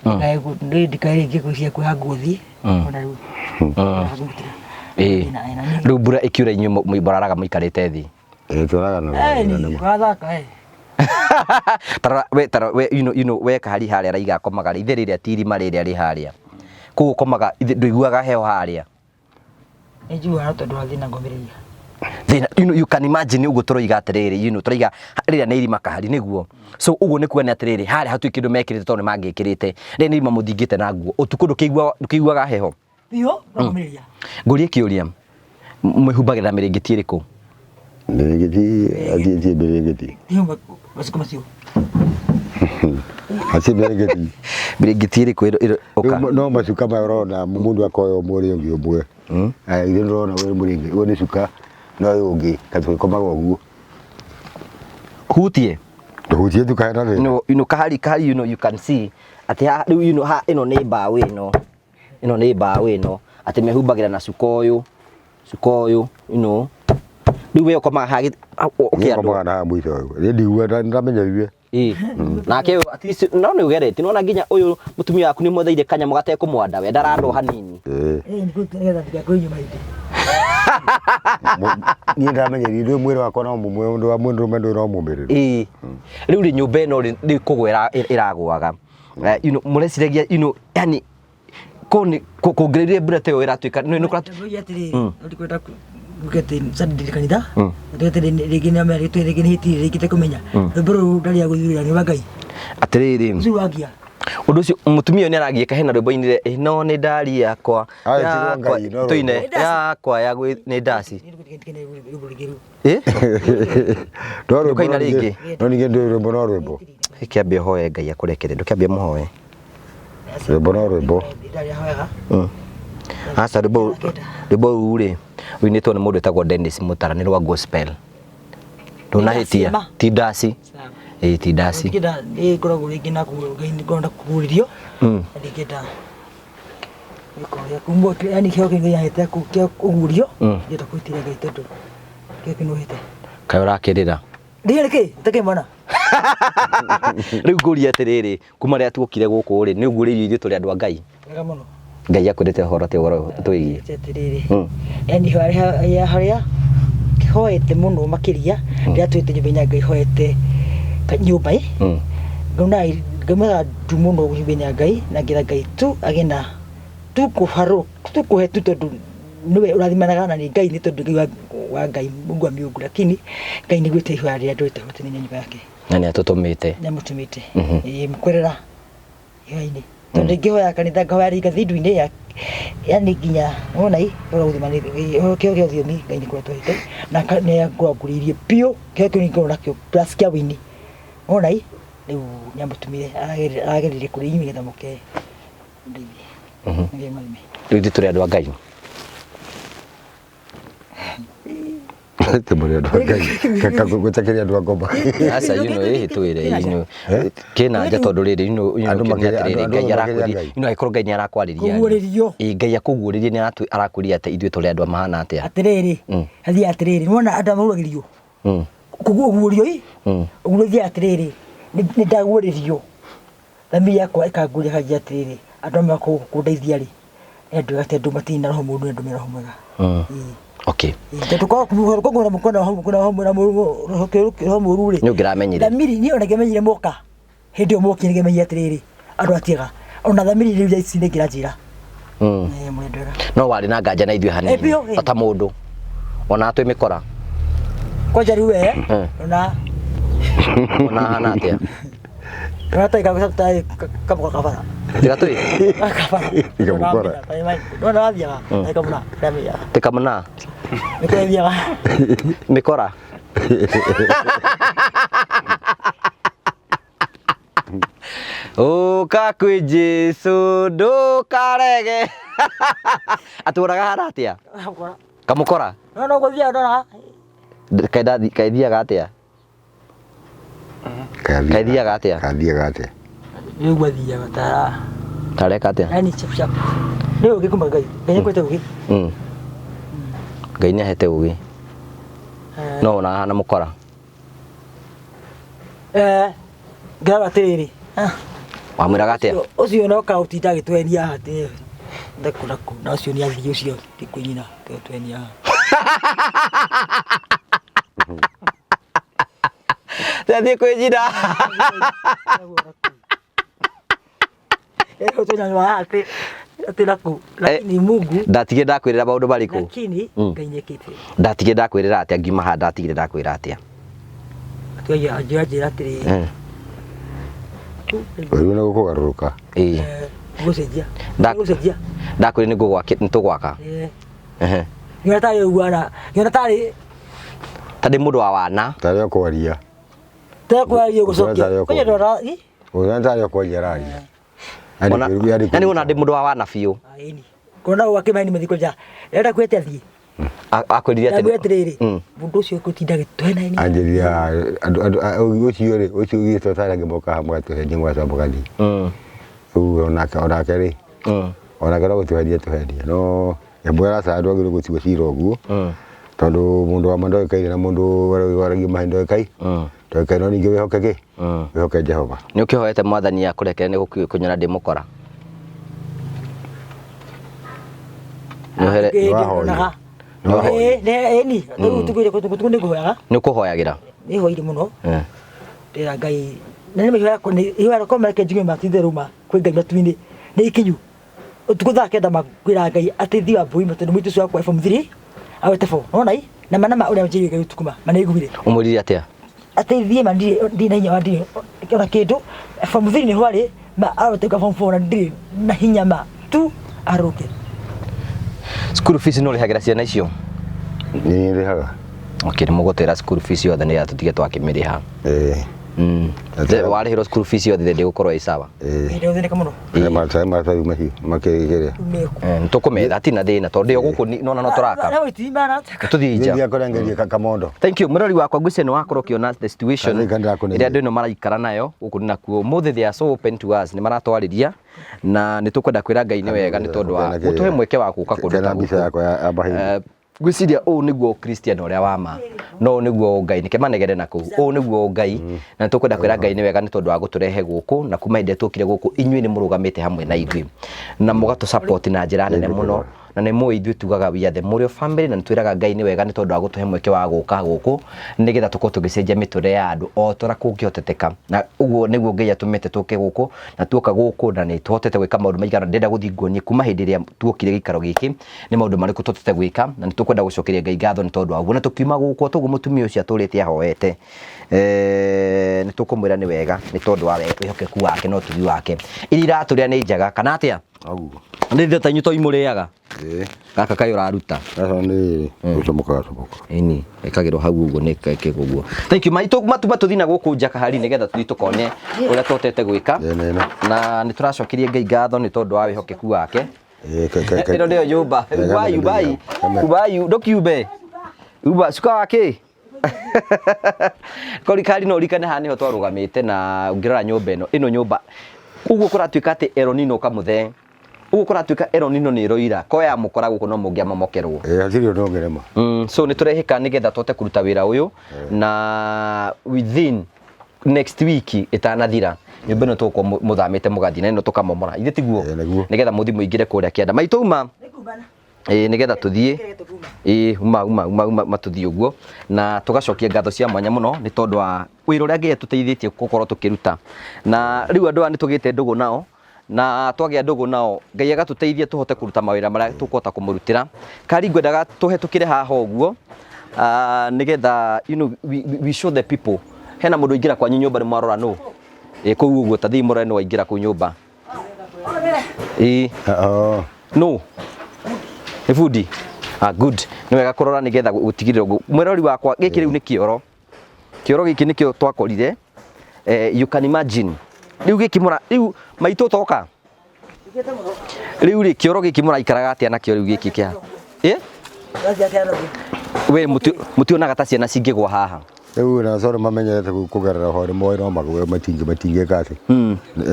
Ndikae rĩngĩ gwĩciria kwĩha nguo thiĩ ona rĩu ngũmutĩra. Ĩĩ. Rĩu mbura ĩkiura inyuĩ mũraraga mũikarĩte thĩ. Ĩĩ tũraga na Eh, thĩna ni nĩma. wathaka eh. Tarora we tarora we you know we kahari harĩa araiga akomaga rĩ ithe rĩrĩa ti irima rĩrĩa rĩ harĩa. Kũu ũkomaga ithe ndũiguaga heho harĩa. Nĩ njiguaga tondũ wa thĩna ngomĩrĩria. Thĩna you can imagine ũguo tũroiga atĩrĩrĩ tũroiga rĩrĩa nĩ irima kahari nĩguo. So ũguo nĩ kuga nĩ atĩrĩrĩ harĩa hatirĩ kĩndũ mekĩrĩte tondũ nĩ mangĩkĩrĩte. Rĩrĩ nĩ irima mũthingĩte na nguo. Ũtukũ ndũkĩiguaga heho. Biũ ngomĩrĩria. Ngũrie kĩũria. Mwĩhumbagĩra mĩrĩngĩti ĩrĩkũ? Mĩrĩngĩti athiĩtie mĩrĩngĩti. Hiyo maciku macio. Atie mĩrĩngĩti. Mĩrĩngĩti ĩrĩkũ ĩro ũka? Rĩu no macuka maya ũrona mũndũ akoya ũmwe ũrĩa ũngĩ ũmwe. Aya ithuĩ ndũrona ũyũ mũrĩngĩ ũyũ nĩ cuka na ũyũ ũngĩ kaĩ tũgĩkomaga ũguo. Hutie. Ndũhutie tu kaĩ na thĩna. No, kahari kahari you can see atĩ haha rĩu ha ĩno nĩ mbaũ ĩno. Ĩno nĩ mbaũ ĩno atĩ mehumbagĩra na cuka ũyũ. Cuka ũyũ. Rĩu we ũkomaga haha Niĩ ũkĩandwo. ngomaga na haha mũico ũyũ. Niĩ ndiguaga ndamenyerire. Ĩĩ. Nake ũyũ at least no nĩ ũgeretie nĩwona nginya ũyũ mũtumia waku nĩ mwetheire kanyamũ gatekũmwanda we ndarandwo hanini. Ĩĩ. Eh, nĩ nĩgetha ndigakwĩ nyuma hĩndĩ. Niĩ ndamenyerire ndũĩ mwĩrĩ wakwa no mũmwe ũndũ wa mũndũrũme ndũĩ no mũmĩrĩru. Ĩĩ. Rĩu rĩ nyũmba ĩno rĩ nĩ kũgwa ĩragũaga. Mũreciragia yani kũngĩrĩria mbura ta ĩyo ĩratuĩka nĩ nĩ kũratu Ndamũria atĩrĩrĩ, no ndikwenda kuga atĩ Sunday ndĩ kanitha, na tuge atĩ rĩngĩ nĩ amenya rĩngĩ rĩngĩ nĩ hĩtirie rĩngĩ tekũmenya. Rwĩmbo rũrũ ndarĩ agũthurĩra nĩ wa Ngai. Atĩrĩrĩ. Ũcio wagia. Ũndũ ũcio mũtumia ũyũ nĩ aragiĩka hena rwĩmbo ainire ĩno nĩ ndari yakwa Aye, ti rwa yakwa Ngai, no tũine rwĩmbo. yakwa ya gwĩ nĩ ndaci. Rwĩmbo rũngĩ rũu. Ĩ? No rwĩmbo Ndũkaina no ningĩ- rĩngĩ? no ningĩ ndũĩ rwĩmbo no rwĩmbo. Kĩambe ũhoe Ngai akũrekere ndũkĩambie mũhoe. Rwĩmbo no rwĩmbo. Ndarĩ ahoyaga. Aca rwĩmbo rwĩmbo rũu rĩ rũinĩtwo nĩ mũndũ wĩtagwo Dennis Mũtara nĩ rwa gospel. Ndũnahĩtia ma? ti ndaci. Sawa. Ĩ ti ndaci. Ndingĩenda nĩ ngoragwo rĩngĩ na Ngai nĩ ngoragwo na kũguũrĩrio. Na ndingĩenda gwĩka ũrĩa kumwo yani kĩheo kĩu Ngai ahete kĩa kũguũrio. Ndingĩenda gwĩtiria Ngai tondũ kĩheo kĩu nĩũhete. Kaĩ ũrakĩrĩra? Ndiũĩ nĩkĩ ũtakĩrĩ mwana. Rĩu ngũrie atĩrĩrĩ kuma rĩrĩa tuokire gũkũ rĩ nĩ ũguũrĩirio ithuĩ tũrĩ andũ a Ngai. Wega mũno. Ngai akwĩrĩte ũhoro atĩa ũhoro twĩgiĩ? Atĩrĩrĩ. Yani harĩa harĩa hoete mũno makĩria rĩrĩa twĩte nyũmba-inĩ ya Ngai hoete nyũmba ĩ. Ngauna ngaumaga ndu mũno nyũmba-inĩ ya Ngai na ngĩra Ngai tu agĩe na tu kũharũ tu kũhe tu tondũ nĩwe ũrathimanaga na nĩ Ngai nĩ tondũ Ngai wa Ngai Mungu wa miungu lakini Ngai nĩ gwĩte ihoya rĩrĩa ndwĩte hote nĩ nyũmba yake. Na nĩ atũtũmĩte. Nĩ amũtũmĩte. Ĩĩ mũkwerera ihoya-inĩ. Tondũ ingĩhoya kanitha ngahoya rĩngĩ thindu-inĩ ya yani nginya wona ĩ ũhoro gũthima nĩ kĩheo kĩa ũthiomi Ngai nĩ kũratũhete na nĩ angũrĩirie biũ kĩheo kĩu nĩngoragwo nakĩo plus kĩa wĩini. Wona ĩ rĩu nĩ amũtũmire aragereire kũrĩ inyuĩ nĩgetha mũke mũndeithie. Ngai amũrathime. Rĩu ithuĩ tũrĩ andũ a Ngai. Ti mũrĩ andũ a Ngai. Gũtakĩrĩ andũ a ngoma. Aca ĩhĩ twĩre kĩna nja tondũ rĩrĩ Andũ kĩna makĩrĩ- atĩrĩrĩ andũ Ngai makĩrĩ a arakwĩrire Ngai. angĩkorwo Ngai nĩ arakwarĩria rĩ. Kũguũrĩrio. Ĩ Ngai akũguũrĩrie nĩ arakwĩrire atĩ ithuĩ tũrĩ andũ mahana atĩa. Atĩrĩrĩ, hathiaga atĩrĩrĩ, nĩwona andũ maguũragĩrio. Kũguũrio ĩ, ũguo thiaga atĩrĩrĩ, nĩ ndaguũrĩrio. Thamiri yakwa ĩkanguũria ĩkanjĩra atĩrĩrĩ, andũ amwe kũndeithia rĩ, nĩ andũ ega ti andũ matirĩ na roho mũũru nĩ andũ mena roho mwega. Ĩĩ. Okay. Tondũ korwo kwĩna roho mũũru rĩ, Nĩ ũngĩramenyire. Thamiri niĩ ona ngĩmenyire moka, hĩndĩ ĩyo mokire nĩngĩmenyire atĩrĩrĩ, andũ atiega. Ona thamiri rĩu thaa ici nĩngĩranjĩra. Ĩĩ mũrĩ andũ ega. No warĩ na nganja na ithuĩ hanini. Ĩ biũ, ĩ. Ta mũndũ. Ona twĩ mĩkora. Kwanja rĩu we, ona Ona hana atĩa? Ona tarĩ kamũkora kabara. Tiga twĩ? Kabara. Kamũkora. Nĩwona wathiaga, tarĩ kamũna, ndamenya. Tĩ kamũna? Nĩkũrĩa thiaga. Mĩkora. Ũka kwĩ Jesũ ndũkarege. Atũraga hana atĩa? Kamũkora. Kamũkora? No no gũthiaga ndona. Kaĩ thiaga atĩa? Kaĩ thiaga atĩa? Kathiaga atĩa? Rĩu athiaga ta Tareka atĩa? yani chap chap. Nĩ ũgĩ kuma Ngai. Ngai nĩakwĩte ũgĩ. Ngai nĩahete ũgĩ. No ona hana mũkora. Ngĩrora atĩrĩrĩ. Wamwĩraga atĩa? Ũcio no kaũtinda agĩtwenia atĩ ndakũ nakũ na ũcio nĩ athiĩ ũcio ti kwĩ nyina twenia. Athiĩ kwĩ nyina. Atĩ atĩ nakũ lakini Mungu Ndatigire ndakwĩrĩra maũndũ marĩkũ? lakini Ngai nĩekĩte. Ndatigire ndakwĩrĩra atĩa ngiuma haha ndatigire ndakwĩra atĩa? Atĩ anjĩra njĩra atĩrĩ Rĩu nĩ gũkũgarũrũka. Ĩĩ. Gũcenjia. Gũcenjia. Ndakwĩrire nĩ tũgwaka. Ehe. Ngĩona tarĩ ũguo ana ngĩona tarĩ Ta ndĩ mũndũ wa wana. Tarĩ o kwaria. tekwaria gũcokia. Tarĩ o Kwenye ndora ĩ Ũrĩa tarĩ o kwaria araria. Ona yani wona ndĩ mũndũ wa wana biũ. Ĩni. Kona gwake maĩ nĩ mathiko nja. Ndĩrenda kwĩte athiĩ. Akwĩrire atĩ Ndamwĩra atĩrĩrĩ, mũndũ ũcio ũgũtinda agĩtũhe na Anjĩrire andũ andũ ũcio rĩ ũcio ũgĩtwo tarĩ angĩ moka haha mũgatũhenia mũgacoka mũgathiĩ. Rĩu onake onake rĩ onake no gũtũhenia tũhenia no nyamũ ĩraca ndwagĩrĩirwo gũtua cira ũguo tondũ mũndũ wa ma ndoĩkaine na mũndũ waragia maheni ndoĩkaine ndoĩkaine no ningĩ wĩhoke kĩ wĩhoke Jehova. Nĩ ũkĩhoete mwathani akũrekere nĩ kũnyona ndĩ mũkora? Nĩwahoire. Ĩni, rĩu tũkũ nĩngũhoyaga. Nĩ ũkũhoyagĩra? Nĩhoire mũno. Ndĩra Ngai, na nĩ ihoya ihoya rĩakwa mareke njigue ma ti itherũ ma kwĩ Ngai matu-inĩ nĩ ikinyu. Ũtukũ thaa kenda ma kwĩra Ngai atĩ thiĩ wa mbũi tondũ mũirĩtu ũcio wakwa form 3 awete 4. Nĩwona ĩ? Na ma na ma ũrĩa njĩrire Ngai ũtukũ ma, ma nĩaiguire. Ũmwĩrire atĩa? Atĩ thiĩ ma ndirĩ ndirĩ na hinya wa ndirĩ ona kĩndũ form 3 nĩho arĩ ma aroteka form 4 na ndirĩ na hinya ma tu arũke. School fees nĩ ũrĩhagĩra ciana icio? Nĩ rĩhaga. Okay, nĩ mũgũtwĩra school fees yothe nĩgetha tũtige twakĩmĩrĩha. Ĩĩ. Warĩhĩrwo school fees yothe ndĩgũkorwo ĩ sawa. Ĩĩ. Ndĩgũthĩnĩka mũno. Maratathi maratathi macio makĩrĩa. Nĩ tũkũmetha hatirĩ na thĩna tondũ ndĩ o gũkũ nona no tũraka. Tũthiĩ nja. Nĩ kũrengeria kamondo. Thank you mũrori wakwa ngwĩciria nĩ wakorwo ũkĩona the situation ĩrĩa andũ ĩno maraikara nayo gũkũ nĩ nakuo ũmũthĩ they are so open to us nĩ maratwarĩria na nĩ tũkwenda kwĩra Ngai nĩ wega nĩ tondũ wa gũtũhe mweke wa gũka kũndũ ta gũkũ. Ngwĩciria ũũ nĩguo Christian ũrĩa wa ma no ũũ nĩguo Ngai nĩke manegere na kũu ũũ nĩguo Ngai na nĩ tũkwenda kwĩra Ngai nĩ wega nĩ tondũ wa gũtũrehe gũkũ na kuma hĩndĩ ĩrĩa tuokire gũkũ inyuĩ nĩ mũrũgamĩte hamwe na ithuĩ na mũgatũ support na njĩra nene mũno na nĩ mũĩ ithuĩ tugaga we are the Mũrĩo family na nĩ twĩraga Ngai nĩ wega nĩ tondũ wa gũtũhe mweke wa gũka gũkũ nĩgetha tũkorwo tũgĩcenjia mĩtũrĩre ya andũ o ta ũrĩa kũngĩhoteteka na ũguo nĩguo Ngai atũmĩte tũke gũkũ na tuoka gũkũ na nĩ tũhotete gwĩka maũndũ maigana ndĩrenda gũthiĩ nguonie kuma hĩndĩ ĩrĩa tuokire gĩikaro gĩkĩ nĩ maũndũ marĩkũ tũhotete gwĩka na nĩ tũkwenda gũcokeria Ngai ngatho nĩ tondũ wa ũguo na tũkiuma gũkũ toguo mũtumia ũcio atũrĩte ahoete nĩ tũkũmwĩra nĩ wega nĩ tondũ wa wĩhokeku wake na ũtugi wake iria iratũrĩa nĩ njega kana atĩa? Noguo. Nĩ ithuĩ ta inyuĩ to imũrĩaga Ĩĩ. Gaka kaĩ ũraruta. Gaka nĩ gũcomoka gacomoka. Ĩni, ĩkagĩrwo hau ũguo nĩ kekĩrwo ũguo. Thank you. Maitũ matuma tũthiĩ na gũkũ nja kahari nĩgetha tũthiĩ tũkone ũrĩa tũhotete gwĩka. Ĩĩ Na nĩ tũracokeria Ngai ngatho nĩ tondũ wa wĩhokeku wake. Ĩno nĩyo nyũmba. Ubai, ubai. Ubai, ndũkiumbe. Uba, cuka wa kĩ? Kori kari no urikane haha niho twarugamite na ũngĩrora nyũmba ĩno ĩno nyũmba ũguo kũratuĩka atĩ Eronino kamũthee ũguo kũratuĩka Eronino nĩ ĩroira ko ya mũkora gũkũ no mũngĩamomokerwo. Ĩĩ hatirĩ ũndũ ũngĩrema. So nĩ tũrehĩka nĩgetha tũhote kũruta wĩra ũyũ na within next week ĩtanathira nyũmba ĩno tũgũkorwo mũthamĩte mũgathiĩ na ĩno tũkamomora ithe tiguo nĩgetha mũthiĩ mũingĩre kũrĩa kĩanda maitũ uma ĩĩ nĩgetha tũthiĩ ĩĩ uma uma uma uma matũthiĩ ũguo na tũgacokia ngatho cia mwanya mũno nĩ tondũ wa wĩra ũrĩa Ngai atũteithĩtie gũkorwo tũkĩruta na rĩu andũ aya nĩ tũgĩte ndũgũ nao na twagĩa ndũgũ nao Ngai agatũteithia tũhote kũruta mawĩra marĩa tũkũhota kũmũrutĩra kari ngwendaga tũhetũkĩre haha ũguo nĩgetha you know, we show the people hena mũndũ aingĩra kwanyu nyũmba nĩ mwarora nũ ĩĩ kũu ũguo ta thiĩ mũrore nũ waingĩra kũu nyũmba ĩĩ nũ nĩ bundi ah good nĩ wega kũrora nĩgetha gũtigĩrĩra ũguo mwĩrori wakwa gĩkĩ rĩu nĩ kĩoro kĩoro gĩkĩ nĩkĩo twakorire you can imagine rĩu gĩkĩ mũra rĩu maitũ toka rĩu rĩ kĩoro gĩkĩ mũraikaraga atĩa nakĩo rĩu gĩkĩ kĩa ĩ we mũtionaga ta ciana cingĩgwa haha Rĩu na sorry mamenyerete kũgerera ho nĩ moĩ no magwe matingĩ matingĩka atĩ.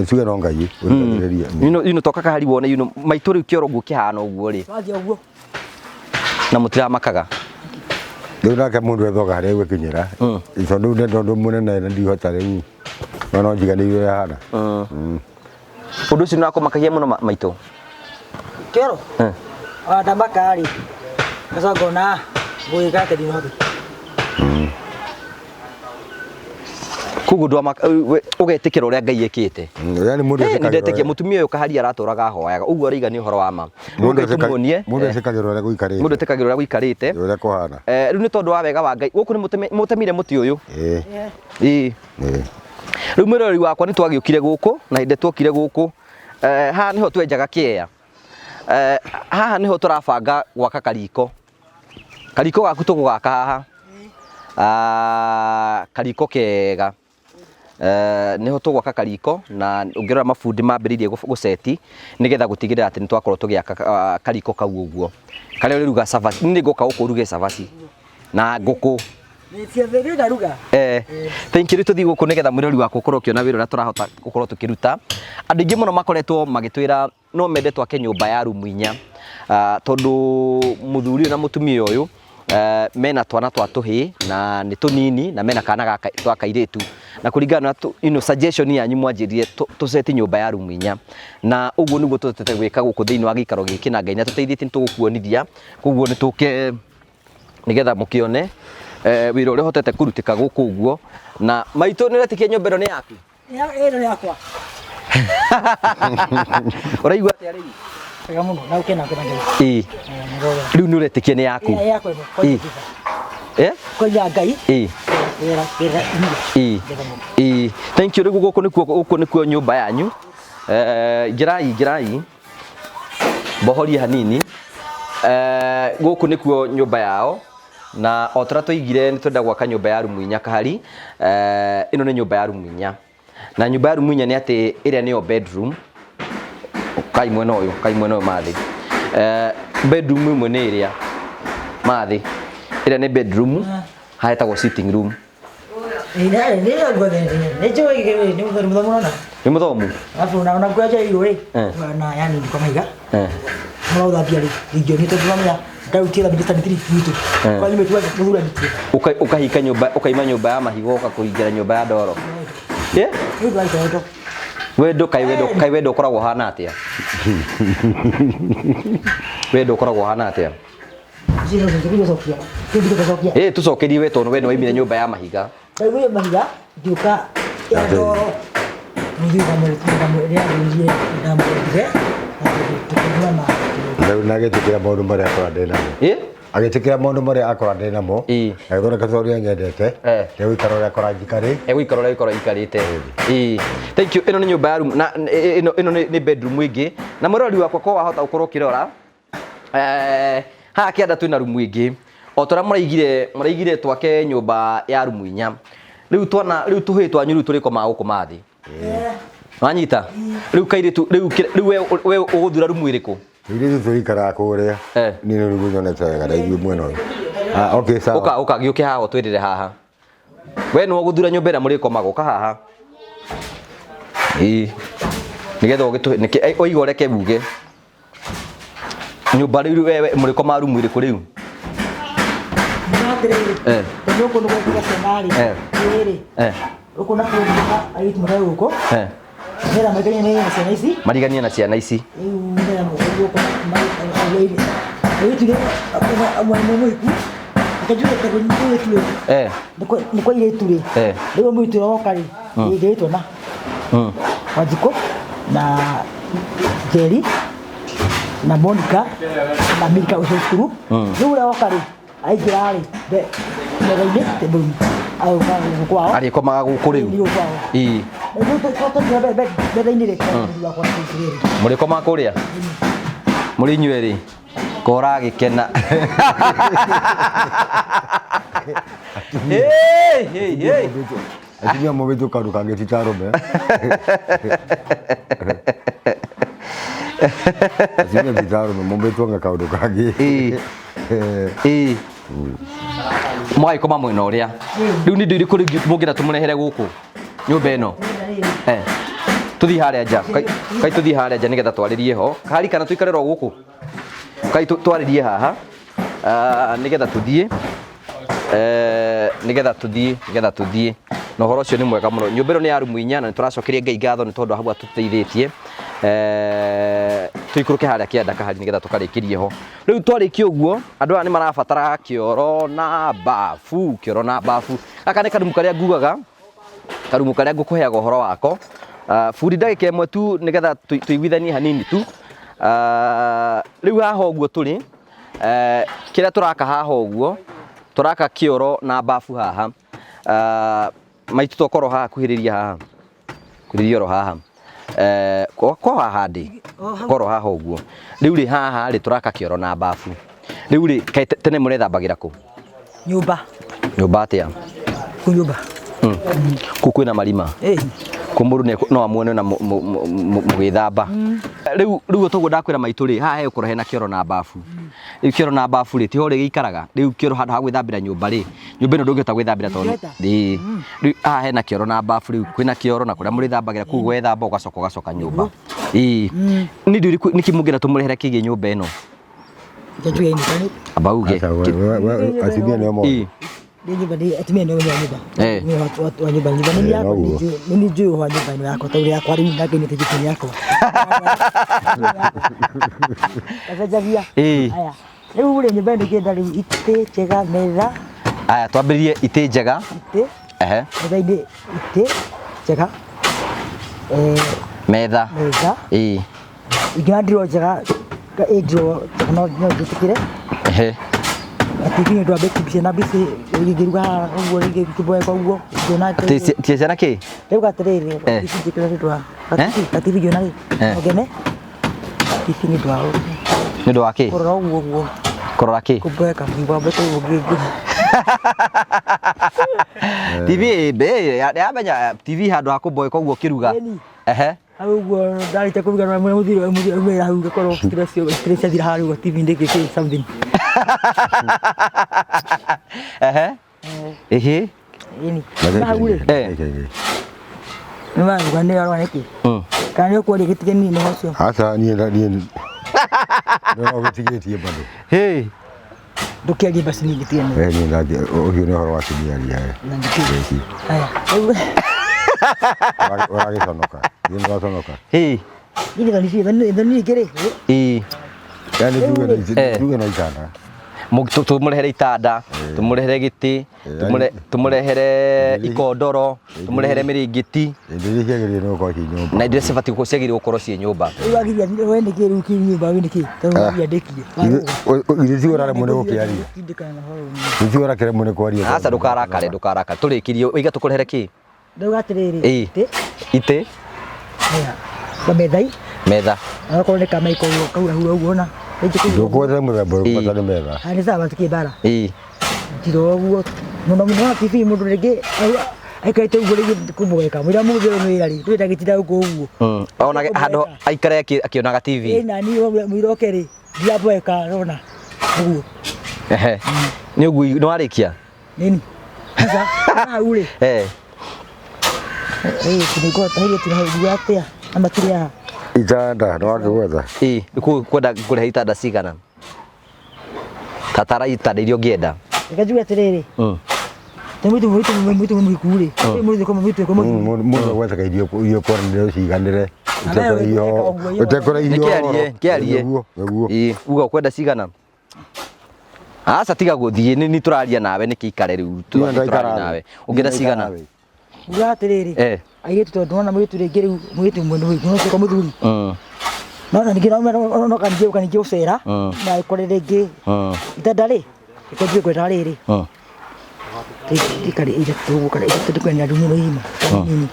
Tuge no Ngai ũrigagĩrĩria. You know toka kahari wone you know maitũ rĩu kĩoro ũguo kĩhana ũguo rĩ. Wathiĩ ũguo. Na mũtiramakaga. Rĩu nake mũndũ ethoga harĩa egũkinyĩra. Tondũ nĩ tondũ mũnene na ndihota rĩu. No no njiganĩire ũrĩa hana. Ũndũ ũcio nĩ wakũmakagia mũno maitũ? Kĩoro Eh. ona ndamaka rĩ ngacoka ngona ngũgĩka atĩa ndinahota. Koguo ũgetĩkĩra ũrĩa Ngai ekĩte. Yani mũndũ Eh, etĩkagĩra nĩndetĩkia ũrĩa- mũtumia ũyũ kaharia aratũraga ahoyaga ũguo araiga nĩ ũhoro wa ma. mũndũ Ngai tũmuonie, mũndũ eh, etĩkagĩra ũrĩa gũikarĩte. mũndũ etĩkagĩra ũrĩa gũikarĩte. Ũrĩa kũhana. Eh, rĩu nĩ tondũ wa wega wa Ngai gũkũ nĩ mũtemire mũtĩ ũyũ. Ĩĩ. Ĩĩ. Ĩĩ. Rĩu mwĩroreri wakwa nĩ twagĩũkire gũkũ na hĩndĩ tuokire gũkũ eh, haha nĩho twenjaga kĩea. Eh, haha nĩho tũrabanga gwaka kariko. Kariko gaku tũgũgaka haha. Ah, kariko kega. Eh, nĩho tũgwaka kariko na ũngĩrora mabundi mambĩrĩirie gũceti nĩgetha gũtigĩrĩra atĩ nĩtwakorwo tũgĩaka kariko kau ũguo karĩa ũrĩruga cabaci. Niĩ nĩngũka gũkũ ũruge cabaci na ngũkũ. Ngaruga. Eh, thank you. Rĩu tũthiĩ gũkũ nĩgetha mwĩrori wakwa ũkorwo ũkĩona wĩra ũrĩa tũrahota gũkorwo tũkĩruta. Andũ aingĩ mũno makoretwo magĩtwĩra no mende twake nyũmba ya rumu inya, tondũ mũthuri ũyũ na mũtumia ũyũ mena twana twa tũhĩĩ na nĩ tũnini na mena kana gaka twa kairĩtu, na kũringana na you know, suggestion yanyu mwanjĩrire tũceti nyũmba ya rumu inya, na ũguo nĩguo tũhotete gwĩka gũkũ thĩinĩ wa gĩikaro gĩkĩ, na Ngai nĩ atũteithĩtie, nĩ tũgũkuonithia, koguo nĩ tũke nĩgetha mũkĩone wĩra ũrĩa ũhotete kũrutĩka gũkũ ũguo. Na maitũ, nĩ ũretĩkia nyũmba ĩno nĩ yaku? Ĩno nĩ yakwa. Ũraigua atĩa rĩu? Wega mũno na ũkena ngena Ngai. Ĩĩ. Rĩu nĩ ũretĩkia nĩ yaku? Ĩ yakwa ĩno. Ĩĩ. Eh? Kwa Ngai. Ĩĩ. Wĩra wĩra inya. Ĩĩ. Ĩĩ. Thank you. Rĩu gũkũ nĩkuo, gũkũ nĩkuo nyũmba yanyu. Eh, ingĩrai, ingĩrai. Mbohorie hanini. Eh, gũkũ nĩkuo nyũmba yao. Na o ta ũrĩa twaigire nĩ twenda gwaka nyũmba ya rumu inya kahari. Eh, ĩno nĩ nyũmba ya rumu inya. Na nyũmba ya rumu inya nĩ atĩ ĩrĩa nĩyo bedroom. Kai mwena ũyũ, kai mwena ũyũ mathĩ. Eh, bedroom ĩmwe nĩ ĩrĩa mathĩ. Ĩrĩa nĩ bedroom, haha ĩtagwo sitting room. Nĩ njũĩ nĩ mũthomu mũno. Nĩ mũthomu? Alafu unaona kuacha hiyo rĩ na yani kwa maiga. Mũraũthambia rĩ ingĩonire tondũ wamenya ndarutie thambi standard 3 gwitũ. Kwa nyumba tu mũthuri anditie. Ukahika nyũmba, ukaima nyũmba ya mahiga ũka kũingĩra nyũmba ya ndoro. Eh? Nĩ ũndũ wa wendo. Wendo kai wendo kai wendo ũkoragwo ũhana atĩa? Wendo ũkoragwo ũhana atĩa? Ĩ tũcokerie we tondũ we nĩ waimire nyũmba ya mahiga. Ndaumire mahiga ngĩũka ya ndoro. Mũthuri ndamwĩrire ndamwendire na tũkĩnyua na Rĩu na agĩtĩkĩra maũndũ marĩa akora ndĩ namo. Ĩ? Agĩtĩkĩra maũndũ marĩa akora ndĩ namo. Ĩ. Agĩthondeka ta ũrĩa nyendete. Eh. Egũikara ũrĩa akora njikarĩ. Egũikara ũrĩa gũikara ikarĩte. Ĩ. Thank you. Ĩno nĩ nyũmba ya room na ĩno ĩno nĩ bedroom ĩngĩ. Na mwĩroreri wakwa ko wahota gũkorwo ũkĩrora. Eh, haha kĩanda twĩna rumu ĩngĩ. O ta ũrĩa mũraigire, mũraigire twake nyũmba ya rumu inya. Rĩu twana, rĩu tũhĩĩ twanyu rĩu tũrĩkomaga gũkũ mathĩ. Wanyita? Rĩu kairĩtu, rĩu rĩu we we ũgũthura rumu ĩrĩkũ? Ithuĩ tũikaraga kũrĩa. Eh. Niĩ nĩ rĩu nyonete wega na ithuĩ mwena ũyũ. Ah, okay, sawa. Ũka ũka gĩũke haha ũtwĩrĩre haha. We nĩwe ũgũthura nyũmba ĩrĩa mũrĩkomaga, ũka haha. Ĩĩ. Nĩgetha ũgĩtũhe nĩkĩ ũiga ũreke uge. Nyũmba rĩu wewe mũrĩkomaga rumu ĩrĩkũ rĩu? Atĩrĩrĩ, Eh. tondũ gũkũ nĩ gwekĩra ciana rĩ, Eh. rĩrĩ, Eh. gũkũ nakuo airĩtu marĩ gũkũ, Eh. nĩgetha maikanie na ciana ici, Mariganie na ciana ici. rĩu nĩgetha gũkũ airĩtu rĩ, amwe nĩ mũhiku, reke njuge tondũ nĩ mũirĩtu rĩ, Eh. nĩ kwa airĩtu rĩ, Eh. rĩu mũirĩtu ũrĩa woka rĩ, ndĩrĩtwo na Wanjikũ na Njeri na Monica na Milka ũcio cukuru. Rĩu ũrĩa woka rĩ, aingĩra rĩ, metha-inĩ table agũka gũkũ kwao. Arĩkomaga gũkũ rĩu. Nĩ gũkũ kwao. Ĩĩ. Rĩu tũingĩra metha-inĩ rĩ, mũthuri wakwa na kũu rĩ. Mũrĩkomaga kũrĩa? Mũrĩ inyuĩ erĩ? Ko ũragĩkena. Hey, hey, hey. Atumia mombĩtwo kaũndũ kangĩ ti ta arũme. Atumia ti ta arũme mombĩtwo nga kaũndũ kangĩ. Ĩĩ. Ĩĩ. Mũgagĩkoma mwena ũrĩa. Rĩu nĩ indo irĩkũ rĩngĩ mũngĩenda tũmũrehere gũkũ nyũmba ĩno? Eh. Tũthiĩ harĩa nja. Kai tũthiĩ harĩa nja nĩgetha twarĩrie ho. Hari kana tũikare ro gũkũ? Kai twarĩrie haha. Nĩgetha tũthiĩ. Nĩgetha tũthiĩ, nĩgetha tũthiĩ. Na ũhoro ũcio nĩ mwega mũno. Nyũmba ĩno nĩ ya rumu inya na nĩ tũracokeria Ngai ngatho nĩ tondũ hau atũteithĩtie. Tũikũrũke harĩa kĩanda kahari nĩgetha tũkarĩkĩrie ho. Rĩu twarĩkia ũguo, andũ aya nĩ marabatara kĩoro na bafu, kĩoro na bafu. Gaka nĩ karumu karĩa ngugaga, karumu karĩa ngũkũheaga ũhoro wako. Bundi ndagĩka ĩmwe tu nĩgetha tũiguithanie hanini tu. Rĩu haha ũguo tũrĩ, kĩrĩa tũraka haha ũguo, tũraka kĩoro na bafu haha. Maitũ tokorwo haha kuhĩrĩria haha, kuhĩrĩria oro haha. Ko haha ndĩ, korwo haha ũguo. Rĩu rĩ haha rĩ tũraka kĩoro na bafu. Rĩu rĩ kaĩ tene mũrethambagĩra kũ? Nyũmba. Nyũmba atĩa? Kũ nyũmba. Kũu kwĩna marima? Ĩĩ. Kũ mũndũ no amuone na mũgĩthamba. Rĩu rĩu toguo ndakwĩra maitũ rĩ, haha hegũkorwo hena kĩoro na bafu. Rĩu kĩoro na bafu rĩ, tiho ũrĩgĩikaraga. Rĩu kĩoro handũ ha gwĩthambĩra nyũmba rĩ, nyũmba ĩno ndũngĩhota gwĩthambĩra tondũ Ndũngĩhota. ĩĩ. Rĩu haha hena kĩoro na bafu rĩu kwĩna kĩoro na kũrĩa mũrĩthambagĩra kũu wethamba ũgacoka ũgacoka nyũmba. Ĩĩ. Nĩ indo irĩkũ nĩkĩ mũngĩenda tũmũrehere kĩgiĩ nyũmba ĩno? Njanjue ini kani. Amba uge. Aca, atumia nĩo moĩ. Ĩĩ. Nĩ nyũmba nĩ atumia nĩo menyaga nyũmba. Eh. Nĩ wa nyũmba nyũmba nĩ Eh, yakwa noguo. nĩ nĩ njũĩ wa nyũmba ĩno yakwa tondũ yakwa rĩu nake nĩ tĩkĩte nĩ yakwa. Gacenjagia. Ĩĩ. Aya. Rĩu rĩ nyũmba ĩno ingĩenda rĩu itĩ njega metha Aya twambĩrĩrie itĩ njega. itĩ Ehe. metha-inĩ itĩ njega Metha. metha Ĩĩ. Ingĩona ndiro njega ĩ ndiro njega no njĩtĩkĩre. Ehe. TV nĩ ũndũ wa mbica na mbica ingĩruga haha ũguo rĩngĩ ngĩboeka ũguo ingĩona Atĩ ti ciana kĩ? Rĩu atĩrĩrĩ Eh. TV njĩkĩre nĩ ũndũ wa Eh? ga TV ngĩona rĩ Eh. no ngene TV nĩ ũndũ wa Nĩ ũndũ wa kĩ? kũrora ũguo ũguo Kũrora kĩ? kũboeka ngwambĩte ũguo ngĩ TV yamenya TV handũ ha kũboeka ũguo ũkĩruga. Ĩni. Ehe. Hau ũguo ndarĩkia kũruga na mũthuri mũthuri aumĩra hau ngakorwo stress stress ciathira harĩa ũguo TV ndĩkĩ kĩ something. Ehe. Ĩhĩ. Ĩni. Na hau rĩ Eh. nĩ waruga nĩ waruga nĩkĩ? Kana nĩ ũkwaria gĩtige niĩ nĩ ũcio. Aca niĩ niĩ no gĩtigĩtie bado. Hĩ. Ndũkĩarie basi niĩ ngĩtige nĩ. Eh niĩ ndangĩ ũcio nĩ ũhoro wa atumia aria. Na ndĩkĩ. Haya. Rĩu Ũragĩconoka. Niĩ nĩndĩraconoka. Hĩ. niĩ thoni thoni thoni ingĩ rĩ. Ĩ. Yaani tuge Eh. tuge na itanda. Tũmũrehere itanda, tũmũrehere gĩtĩ, tũmũrehere ikondoro, tũmũrehere mĩrĩngĩti Indo iria ciagĩrĩire nĩ gũkorwo ciĩ nyũmba. na indo iria cibatiĩ ciagĩrĩirwo gũkorwo ciĩ nyũmba. Rĩu wagiria we nĩkĩ rĩu kĩ nyũmba we nĩkĩ? Tondũ wagiria ndĩkie. Ithuĩ tiwe ũraremwo nĩ gũkĩaria. Tindĩkana na ũhoro ũyũ. Ithuĩ tiwe ũrakĩremwo nĩ kwaria. Aca ndũkarakare, ndũkarakare. Tũrĩkĩrie ũiga tũkũrehere kĩ? Ndauga atĩrĩrĩ. Ĩĩ. Itĩ. Itĩ, Haya. Kwa methai. metha. Okorwo nĩ kamaiko ũguo kaurahura ũguo na. Rĩngĩ kũu. Ndũkwetha mũthemba ũrĩkũ Ĩĩ. bata nĩ metha. Haya nĩ sawa tũkĩ mbara. Ĩĩ. Njiro ũguo. Mũno mũno wa TV mũndũ rĩngĩ aikarĩte ũguo rĩngĩ kũmweka. Mũira mũthĩ ũyũ wĩra rĩ. Ndũrĩ ndagĩtinda gũkũ ũguo. Ona handũ aikare akĩonaga TV. Ĩ nani mũira oke rĩ. Ndiramboeka rona. Ũguo. Ehe. Nĩ ũguo nĩ warĩkia? Nini. Sasa hau rĩ. Eh. Ĩĩ tũnĩngũhota hĩndĩ tũraigua atĩa? Na matirĩ haha. Itanda nĩ wakĩgwetha. Ĩĩ, kwenda kũrehe itanda cigana? Tatara itanda iria ũngĩenda. Reke njuge atĩrĩrĩ. Tondũ mũitu mũitu mũitu mũhiku rĩ. Mũitu kwa mũitu kwa mũitu. Mũndũ agwethaga irio irio kwaranĩra ciganĩre. Ũtekũraihio. Nĩkĩarie, kĩarie. Nĩguo, nĩguo. Ĩĩ, uga ũkwenda cigana? Aca tiga gũthiĩ nĩ ni tũraria nawe nĩkĩ ikare rĩu tũraria nawe. Ũngĩenda cigana? Uga atĩrĩrĩ. Eh. Airĩtu tondũ nona mũirĩtu rĩngĩ rĩu mũirĩtu mwene mũhiku no kwa mũthuri. No na ningĩ no no kaningĩ kaningĩ ũcera na ĩkore rĩngĩ itanda rĩ ĩkwanjie kwenda rĩrĩ. Rĩkarĩ ithatũ ũguo kana ithatũ ndĩkwenda rumu ĩno ng'ima nini.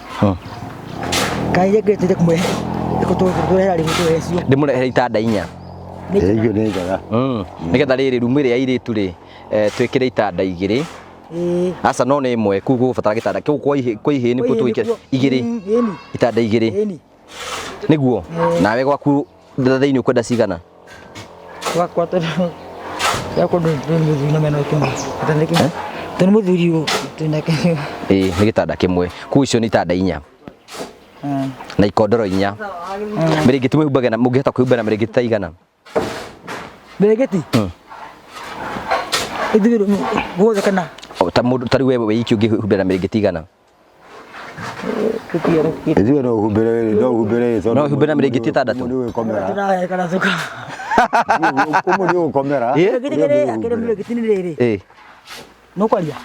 Kana iria ngĩrĩte kũmũrehe ĩkũtũrehera rĩu tũrehe cio. Ndĩmũrehere itanda inya. Icio nĩ njega. Nĩgetha rĩrĩ rumu ĩrĩa ya airĩtu rĩ twĩkĩre itanda igĩrĩ. Ĩĩ. Aca no nĩ ĩmwe kũu gũgũbatara gĩtanda kũu kwa ihĩĩ nĩkuo tũgwĩkĩra igĩrĩ. Ĩni. Itanda igĩrĩ. Ĩni. Nĩguo nawe gwaku thĩinĩ ũkwenda cigana? Gwakwa tondũ gwakwa ndũrĩ mũthuri na mena kĩmwe. Gĩtanda kĩmwe. Tondũ mũthuri ũyũ twĩna kĩmwe. Ĩĩ nĩ gĩtanda kĩmwe. Kũu icio nĩ itanda inya. Na ikondoro inya. Mĩrĩngĩti mwĩhumbaga na mũngĩhota kwĩhumba na mĩrĩngĩti ta igana? Mĩrĩngĩti? Ithuĩ guothe kana? Ta mũndũ ta rĩu we wĩ iki ũngĩhumbĩra na mĩrĩngĩti igana? Tũtiarũkire. Ithuĩ no ũhumbĩre no ũhumbĩre tondũ No ũhumbĩre na mĩrĩngĩti ĩtandatũ? Ũmwe nĩ ũgũkomera. Tũrahekana cuka. Ũmwe nĩ ũgũkomera. Ĩ? Kĩrĩ kĩrĩ mĩrĩngĩti nĩ rĩrĩ. Ĩ. Nũkwaria.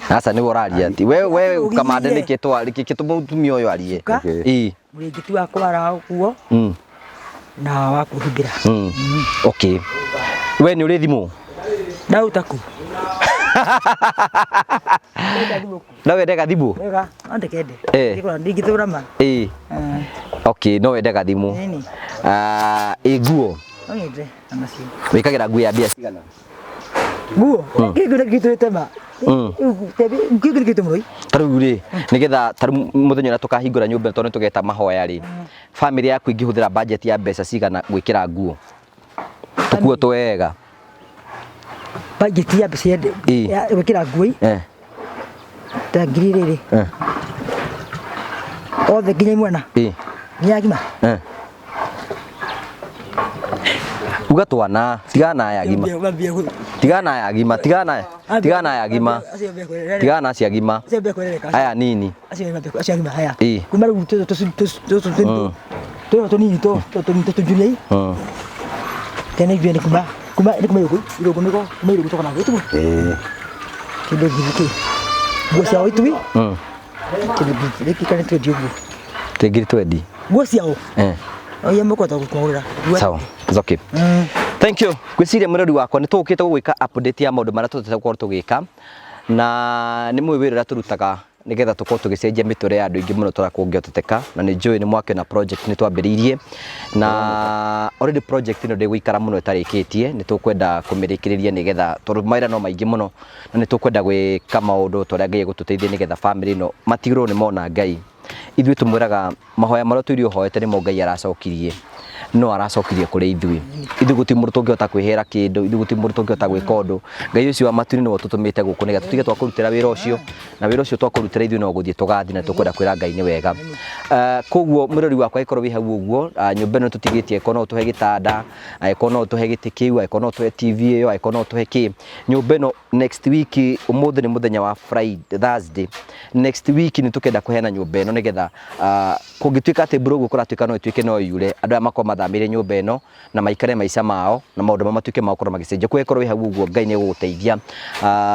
Aca nĩwe ũraria ti we we Ũgirie. kamande nĩkĩ twa nĩkĩ kĩtũma mũtumia ũyũ arie. Cuka. Okay. Ĩ. Mũrĩngĩti wa kwara ũguo na wa kwĩhumbĩra. Okay. We nĩ ũrĩ thimũ? Ndaruta kũ? Ndenda thimũ kũ? No wende gathimũ? Wega, no ndikende. Eh. Ndingĩthũra ma. Ĩ. Okay, no wende gathimũ. Nini. Ah, ĩ nguo. No nyende onacio. Wĩkagĩra nguo ya mbia cigana? Nguo. Gĩkĩ nĩ gĩtũrĩte ma. Gĩkĩ nĩ gĩtũ mũno. Ta rĩu rĩ, nĩgetha ta rĩu mũthenya ũrĩa tũkahingũra nyũmba ĩno tondũ nĩtũgeta mahoya rĩ, bamĩrĩ yaku ĩngĩhũthĩra budget ya mbeca cigana gwĩkĩra nguo? Tũkuo twega. Budget ya mbeca Ĩ. ya gwĩkĩra nguo Eh. ta ngiri rĩrĩ. Eh. Othe nginya imwana. Ĩ. Nginya agima. Eh. Uga twana, tigana na aya agima. Tigana na aya agima, tigana na tigana na aya agima. Tigana na acio agima. Aya nini. Acio agima haya. Ĩ. Kuma rĩu tũtũ tũtũ tũnini tũtũ tene ithuĩ nĩ kuma kuma nĩ kuma irũngũ irũngũ nĩko kuma irũngũ tũkona gĩtũ Ĩ. kĩndũ ngiri kĩ nguo ciao itui kĩndũ ngiri gĩkĩ kana twendi ũguo Tĩ ngiri twendi. nguo ciao Eh. oia mũkũhota gũkũgũrĩra Nguo- Sawa. It's okay. Thank you. Ngwĩciria mũrori wakwa nĩ tũgũkĩte gũgwĩka update ya maũndũ marĩa tũtete gũkorwo tũgĩka na nĩ mũĩ wĩra ũrĩa tũrutaga nĩgetha tũkorwo tũgĩcenjia mĩtũrĩre ya andũ aingĩ mũno tũrĩa kũngĩhoteteka na nĩ njũĩ nĩ mwakĩona project nĩ twambĩrĩirie na already project ĩno ndĩgũikara mũno ĩtarĩkĩtie nĩ tũkwenda kũmĩrĩkĩrĩria nĩgetha tondũ mawĩra no maingĩ mũno na nĩ tũkwenda gwĩka maũndũ ta ũrĩa Ngai egũtũteithia nĩgetha family ĩno matigĩrĩrwo nĩ mona Ngai. Ithuĩ tũmwĩraga mahoya marĩa tũire ũhoete nĩmo Ngai aracokirie no aracokirie kũrĩ ithuĩ. Ithuĩ gũtirĩ mũndũ tũngĩhota kwĩhera kĩndũ, ithuĩ gũtirĩ mũndũ tũngĩhota gwĩka ũndũ. Ngai ũcio wa matu-inĩ nĩwe ũtũtũmĩte gũkũ nĩgetha tũtige twa kũrutĩra wĩra ũcio, na wĩra ũcio twakũrutĩra ithuĩ no gũthiĩ tũgathiĩ na tũkwenda kwĩra Ngai nĩ wega. Koguo mwĩrori wakwa angĩkorwo wĩ hau ũguo, nyũmba ĩno tũtigĩtie angĩkorwo no ũtũhe gĩtanda, angĩkorwo no ũtũhe gĩtĩ kĩu, angĩkorwo no ũtũhe TV ĩyo, angĩkorwo no ũtũhe kĩ, nyũmba ĩno next week, ũmũthĩ nĩ mũthenya wa Friday, Thursday, next week nĩ tũkenda kũheana nyũmba ĩno nĩgetha kũngĩtuĩka atĩ mbura ũguo kũratuĩka no ĩtuĩke no yure, andũ aya makorwo mathamĩire nyũmba ĩno na maikare maica mao na maũndũ mao matuĩke ma gũkorwo magĩcenjia. Koguo angĩkorwo wĩ hau ũguo Ngai nĩ egũgũteithia,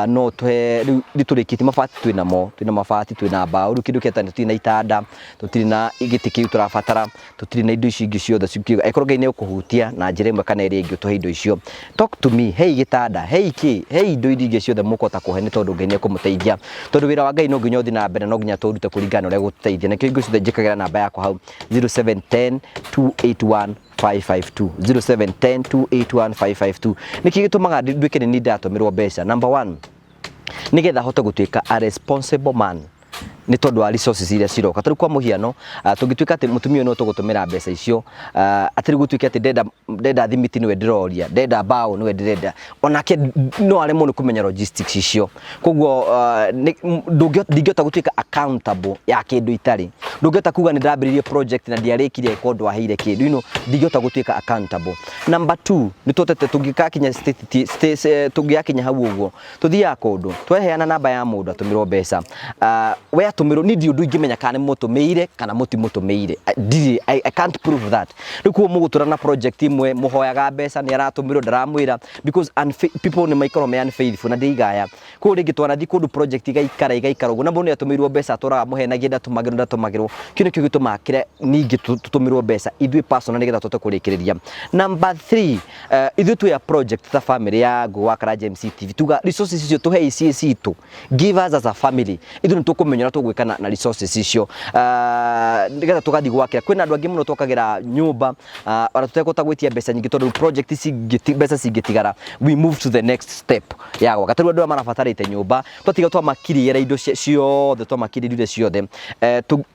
no ũtũhe rĩu nĩ tũrĩkĩtie mabati twĩnamo, twĩna mabati, twĩna mbaũ, rĩu kĩndũ kĩrĩa tũtirĩ na itanda, tũtirĩ na gĩtĩ kĩu tũrabatara, tũtirĩ na indo icio ingĩ ciothe cikiuga angĩkorwo Ngai nĩ egũkũhutia na njĩra ĩmwe kana ĩrĩa ĩngĩ ũtũhe indo icio, talk to me, hei gĩtanda, hei kĩ, hei indo iria ingĩ ciothe mũkũhota kũhe nĩ tondũ Ngai nĩ ekũmũteithia. Tondũ wĩra wa Ngai no nginya ũthiĩ na mbere, no nginya tũũrute kũringana na ũrĩa egũtũteithia. Nĩkĩo hingo ciothe njĩkagĩra namba yakwa hau 0710 281 552 0710 281 552. Nĩkĩ gĩtũmaga nduĩke nĩ niĩ ndĩratũmĩrwo mbeca? Number one, nĩgetha hote gũtuĩka a responsible man nĩ tondũ wa resources iria ciroka. Ta rĩu kwa mũhiano, tũngĩtuĩka atĩ mũtumia ũyũ nĩwe tũgũtũmĩra mbeca icio, atĩ rĩu gũtuĩke atĩ ndenda ndenda thimiti nĩwe ndĩroria, ndenda mbaũ nĩwe ndĩrenda, onake no aremwo nĩ kũmenya logistics icio. Koguo ndingĩhota gũtuĩka accountable ya kĩndũ itarĩ. Ndũngĩhota kuga nĩ ndambĩrĩirie project na ndiarĩkirie angĩkorwo ndwaheire kĩndũ. You know, ndingĩhota gũtuĩka accountable. Number two, nĩ tũhotete tũngĩgakinya tũngĩgakinya hau ũguo, tuthiaga kũndũ tweheana namba ya mũndũ atũmĩrwo mbeca, we atũmĩrwo niĩ ndirĩ ũndũ ingĩmenya kana nĩ mũtũmĩire kana mũtimũtũmĩire. Ndirĩ, I can't prove that. Rĩu koguo mũgũtũra na project ĩmwe mũhoyaga mbeca nĩ aratũmĩrwo ndaramwĩra because people nĩ maikoragwo me unfaithful na ndĩigaya. Koguo rĩngĩ twanathiĩ kũndũ project igaikara igaikara ũguo na mũndũ nĩ atũmĩirwo mbeca atũraga mũhenagia ndatũmagĩrwo ndatũmagĩrwo. Kĩu nĩkĩo gĩtũmaga kĩrĩa ningĩ tũtũmĩrwo mbeca ithuĩ personal nĩgetha tũhote kũrĩkĩrĩria. Number three, ithuĩ twĩ a project ta family ya Ngũgĩ wa Karanja MC TV, tuga resources icio tũhe ici citũ, give us as a family, ithuĩ nĩ tũkũmenya ũrĩa tũgwĩka na resources icio, nĩgetha tũgathiĩ gwakĩra. Kwĩna andũ angĩ mũno twakagĩra nyũmba, ona tũtekũhota gwĩtia mbeca nyingĩ tondũ project mbeca cingĩtigara, we move to the next step ya gwaka. Ta rĩu andũ arĩa marabatarĩte nyũmba, twatiga twamakiriĩra indo ciothe, twamakiriĩra indo ciothe,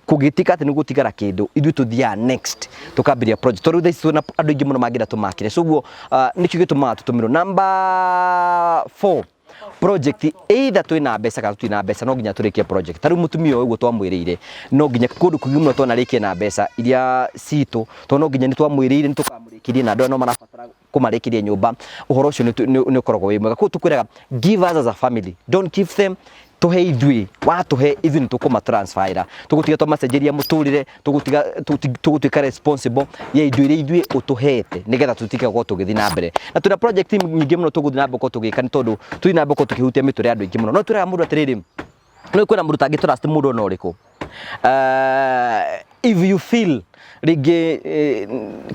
kũngĩtuĩka atĩ nĩ gũtigara kĩndũ, ithuĩ tũthiaga next tũkambĩrĩria project. Tondũ thaa ici twĩna andũ aingĩ mũno mangĩenda tũmakĩre. So ũguo nĩkĩo gĩtũmaga tũtũmĩrwo. Number four, project either twĩna mbeca kana tũtirĩ na mbeca, no nginya tũrĩkie project. Ta rĩu mũtumia ũyũ ũguo twamwĩrĩire, no nginya kũndũ kũingĩ mũno twanarĩkia na mbeca iria citũ, tondũ no nginya nĩ twamwĩrĩire nĩ tũkamũrĩkĩria na andũ aya no marabatara kũmarĩkĩria nyũmba. Ũhoro ũcio nĩ ũkoragwo wĩ mwega. Koguo tũkwĩraga give us as a family, don't give them, Tũhe ithuĩ, watũhe ithuĩ nĩ tũkũma transferĩra, tũgũtiga twamacenjeria mũtũrĩre, tũgũtiga tũgũtuĩka responsible ya indo iria ithuĩ ũtũhete nĩgetha tũtuĩke gũkorwo tũgĩthiĩ na mbere. Na twĩna project nyingĩ mũno tũgũthiĩ na mbere gũkorwo tũgĩka nĩ tondũ tũthiĩ na mbere gũkorwo tũkĩhutia mĩtũrĩre ya andũ aingĩ mũno. No twĩraga mũndũ atĩrĩrĩ, nĩ kwĩna mũndũ ũtangĩ trust mũndũ ona ũrĩkũ. If you feel rĩngĩ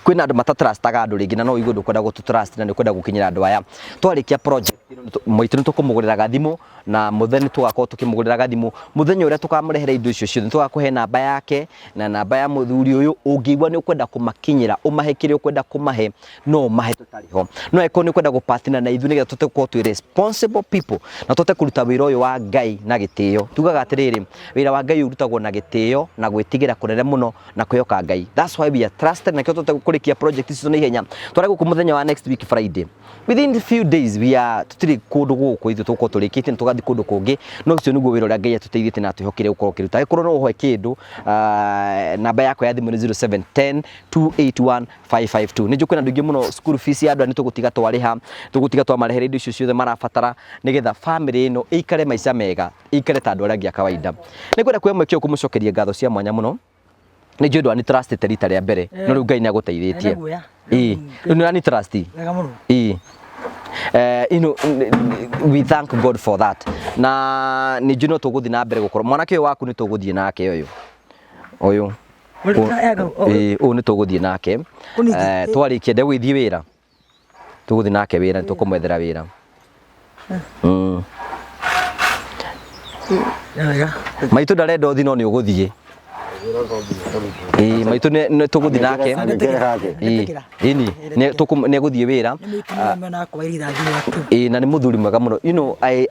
kwĩna andũ mata trustaga andũ rĩngĩ na no ũigue ndũkwenda gũtũ trust na nĩ ũkwenda gũkinyĩra andũ aya, twarĩkia project ĩno maitũ nĩ tũkũmũgũrĩra gathimũ na mũthenya nĩ tũgakorwo tũkĩmũgũrĩra gathimũ. Mũthenya ũrĩa tũkamũrehera indo icio ciothe nĩ tũgakũhe namba yake na namba ya mũthuri ũyũ, ũngĩigua nĩ ũkwenda kũmakinyĩra ũmahe kĩrĩa ũkwenda kũmahe no ũmahe tũtarĩ ho. No angĩkorwo nĩ ũkwenda gũ partner na ithuĩ nĩgetha tũhote gũkorwo twĩ responsible people na tũhote kũruta wĩra ũyũ wa Ngai na gĩtĩo. Tugaga atĩrĩrĩ, wĩra wa Ngai ũrutagwo na gĩtĩo na gwĩtigĩra kũnene mũno na kwĩhoka Ngai. That's why we are trusted na kĩo tũhote kũrĩkia project ici na ihenya. Twarĩ gũkũ mũthenya wa next week Friday. Within few days we are tũtirĩ kũndũ gũkũ ithuĩ tũgũkorwo tũrĩkĩtie na tũgathiĩ kũndũ kũngĩ, no ũcio nĩguo wĩra ũrĩa Ngai atũteithĩtie na atwĩhokire gũkorwo ũkĩruta. Angĩkorwo no ũhoe kĩndũ, namba yakwa ya thimũ nĩ 0710 281 552. Nĩ njũĩ kwĩna andũ aingĩ mũno school fees ya andũ aya nĩ tũgũtiga twarĩha, tũgũtiga twamarehera indo icio ciothe marabatara nĩgetha family ĩno ĩikare maica mega, ĩikare ta andũ arĩa angĩ a kawaida. Nĩ ngwenda kuoya mweke ũyũ kũmũcokeria ngatho cia mwanya mũno. Nĩ njũĩ ndwani trustĩte rita rĩa mbere, no rĩu Ngai nĩ agũteithĩtie. Ena guoya. Ĩĩ, rĩu nĩ ũrani trust? Wega mũno. Ĩĩ. You know, we thank God for that. Na nĩ njũĩ no tũgũthiĩ na mbere gũkorwo mwanake ũyũ waku nĩ tũgũthiĩ nake ũyũ. Ũyũ. Ĩĩ, ũyũ nĩ tũgũthiĩ nake. Twarĩkia ndegũgĩthiĩ wĩra. Tũgũthiĩ nake wĩra, nĩ tũkũmwethera wĩra. Maitũ ndarenda ũthiĩ no nĩ ũgũthiĩ. Ĩĩ, maitũ nĩ tũgũthiĩ nake. Ĩĩ, ĩni, nĩ egũthiĩ wĩra. Ĩĩ, na nĩ mũthuri mwega mũno. You know, I,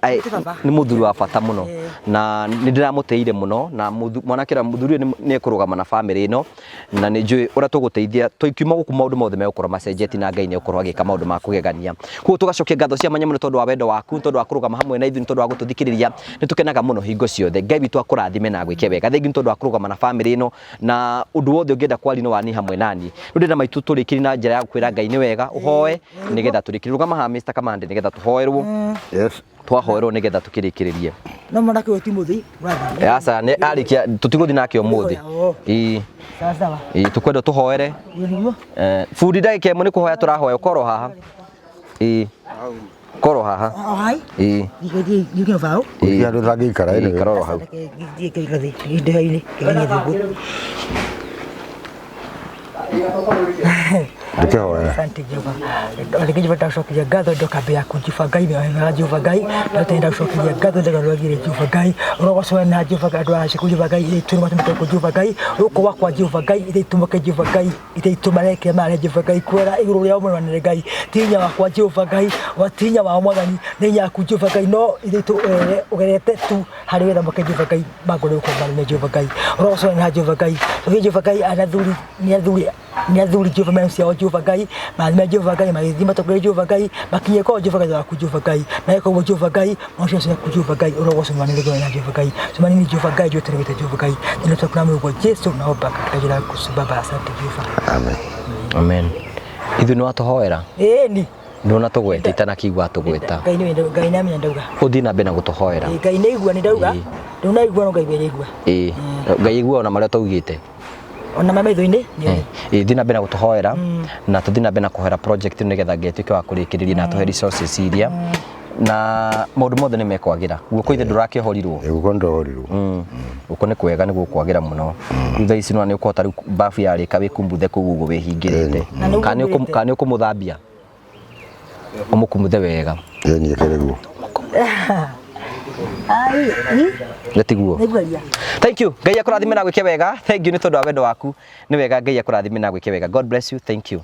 nĩ mũthuri wa bata mũno na nĩ ndĩramũtĩire mũno na mwanake ũrĩa mũthuri ũyũ nĩ ekũrũgama na bamĩrĩ ĩno na nĩ njũĩ ũrĩa tũgũteithia tũkiuma gũkũ maũndũ mothe megũkorwo macenjetie na Ngai nĩ egũkorwo agĩka maũndũ ma kũgegania. Koguo tũgacokia ngatho cia mwanya mũno tondũ wa wendo waku, tondũ wa kũrũgama hamwe na ithuĩ, nĩ tondũ wa gũtũthikĩrĩria. Nĩ tũkenaga mũno hingo ciothe. Ngai witũ akũrathime na agwĩke wega. Thengiũ nĩ tondũ wa kũrũgama na bamĩrĩ ĩno na ũndũ wothe ũngĩenda kwaria no wani hamwe nani. Rĩu ndĩrenda maitũ tũrĩkĩrie na njĩra ya kwĩra Ngai nĩ wega, ũhoe nĩgetha tũrĩkĩrie. Rũgama haha Mr. Kamande nĩgetha tũhoerwo. Yes. Twahoerwo nĩgetha tũkĩrĩkĩrĩrie. No mwanake ũyũ ti mũthĩ ũrathiĩ. Aca, nĩ arĩkia tũtigũthiĩ nake ũmũthĩ. Ĩĩ. Sawa sawa. Ĩĩ, tũkwenda tũhoere. Ũguo nĩguo. Bundi ndagĩka ĩmwe nĩ kũhoya tũrahoya, ũkorwo haha. Ĩĩ. Korwo haha. O hai. Ĩĩ. Thiĩ thiĩ baũ. Gũtirĩ handũ ũtangĩikara Ĩĩ, anyway. karoro hau. Thiĩ ngĩikara thĩ ndĩha-inĩ ngĩgerie thũngũ. Ndĩkĩhoya. Asante Jehova. Rĩngĩ Jehova ndacokeria ngatho ndoka mbere yaku Jehova Ngai wega Jehova Ngai ndotenda ndacokeria ngatho ndagarwagire Jehova Ngai ũrogocwo na Jehova Ngai andũ acio Jehova Ngai itũ nĩ matũmĩte kũ Jehova Ngai gũkũ gwakwa Jehova Ngai ithe Jehova Ngai ithe mareke mare Jehova Ngai kwera igũrũ rĩao mũrũanĩre Ngai ti hinya wakwa Jehova Ngai wa ti hinya wao Mwathani nĩ hinya waku Jehova Ngai no ithe ũgerete tu harĩ wĩra mwake Jehova Ngai mangore gũkorwo marĩ Jehova Ngai ũrogocwo na Jehova Ngai tũthiĩ Jehova Ngai anathuri nĩ athuri nĩ athuri Jehova mena ciao Jehova Ngai mathime Jehova Ngai magĩthiĩ matongorie Jehova Ngai makinye kwao Jehova Ngai waku Jehova Ngai na koguo Jehova Ngai maũcio ciaku Jehova Ngai ũrogocwo mwanĩre na Jehova Ngai tumanini Jehova Ngai ndio tũrĩgĩte Jehova Ngai nĩ twakunamia kwa Jesu naomba katika jina la Yesu Baba asante Jehova. Amen. Amen. Ithuĩ nĩ watũhoera? Ĩĩ ni. Ndona tũgwete itanakiigua tũgweta. Ngai nĩ Ngai nĩ amenya ndauga. Ũthiĩ na mbere na gũtũhoera. Ĩĩ Ngai nĩ igua nĩ ndauga. Rĩu na igua no Ngai nĩ igua. Ĩĩ. Ngai igua ona marĩa taugĩte. Ona ma maitho-inĩ nĩ oĩ. Ĩĩ thiĩ na mbere na gũtũhoera na tũthiĩ na mbere na kũhoera project ĩno nĩgetha Ngai atuĩke wa kũrĩkĩrĩria na atũhe resources iria na maũndũ mothe nĩ mekwagĩra. Guoko ithe ndũrakĩohorirwo? Ĩĩ guoko nĩndohorirwo. Guoko nĩ kwega nĩ gũkwagĩra mũno. Rĩu thaa ici nĩwona nĩ ũkũhota rĩu bafu yarĩka wĩkumbuthe kũu ũguo wĩhingĩrĩte. Na nĩ Kana ũhumbĩrĩte. nĩ ũkũmũthambia? Ũmũkumuthe wega. Ĩĩ niĩ kĩrĩ guo. Ai, i, Nĩ tiguo? nĩngwaria. Thank you. Ngai akũrathime na gwĩke wega. Thank you nĩ tondũ wa wendo waku. Nĩ wega Ngai akũrathime na gwĩke wega. God bless you. Thank you.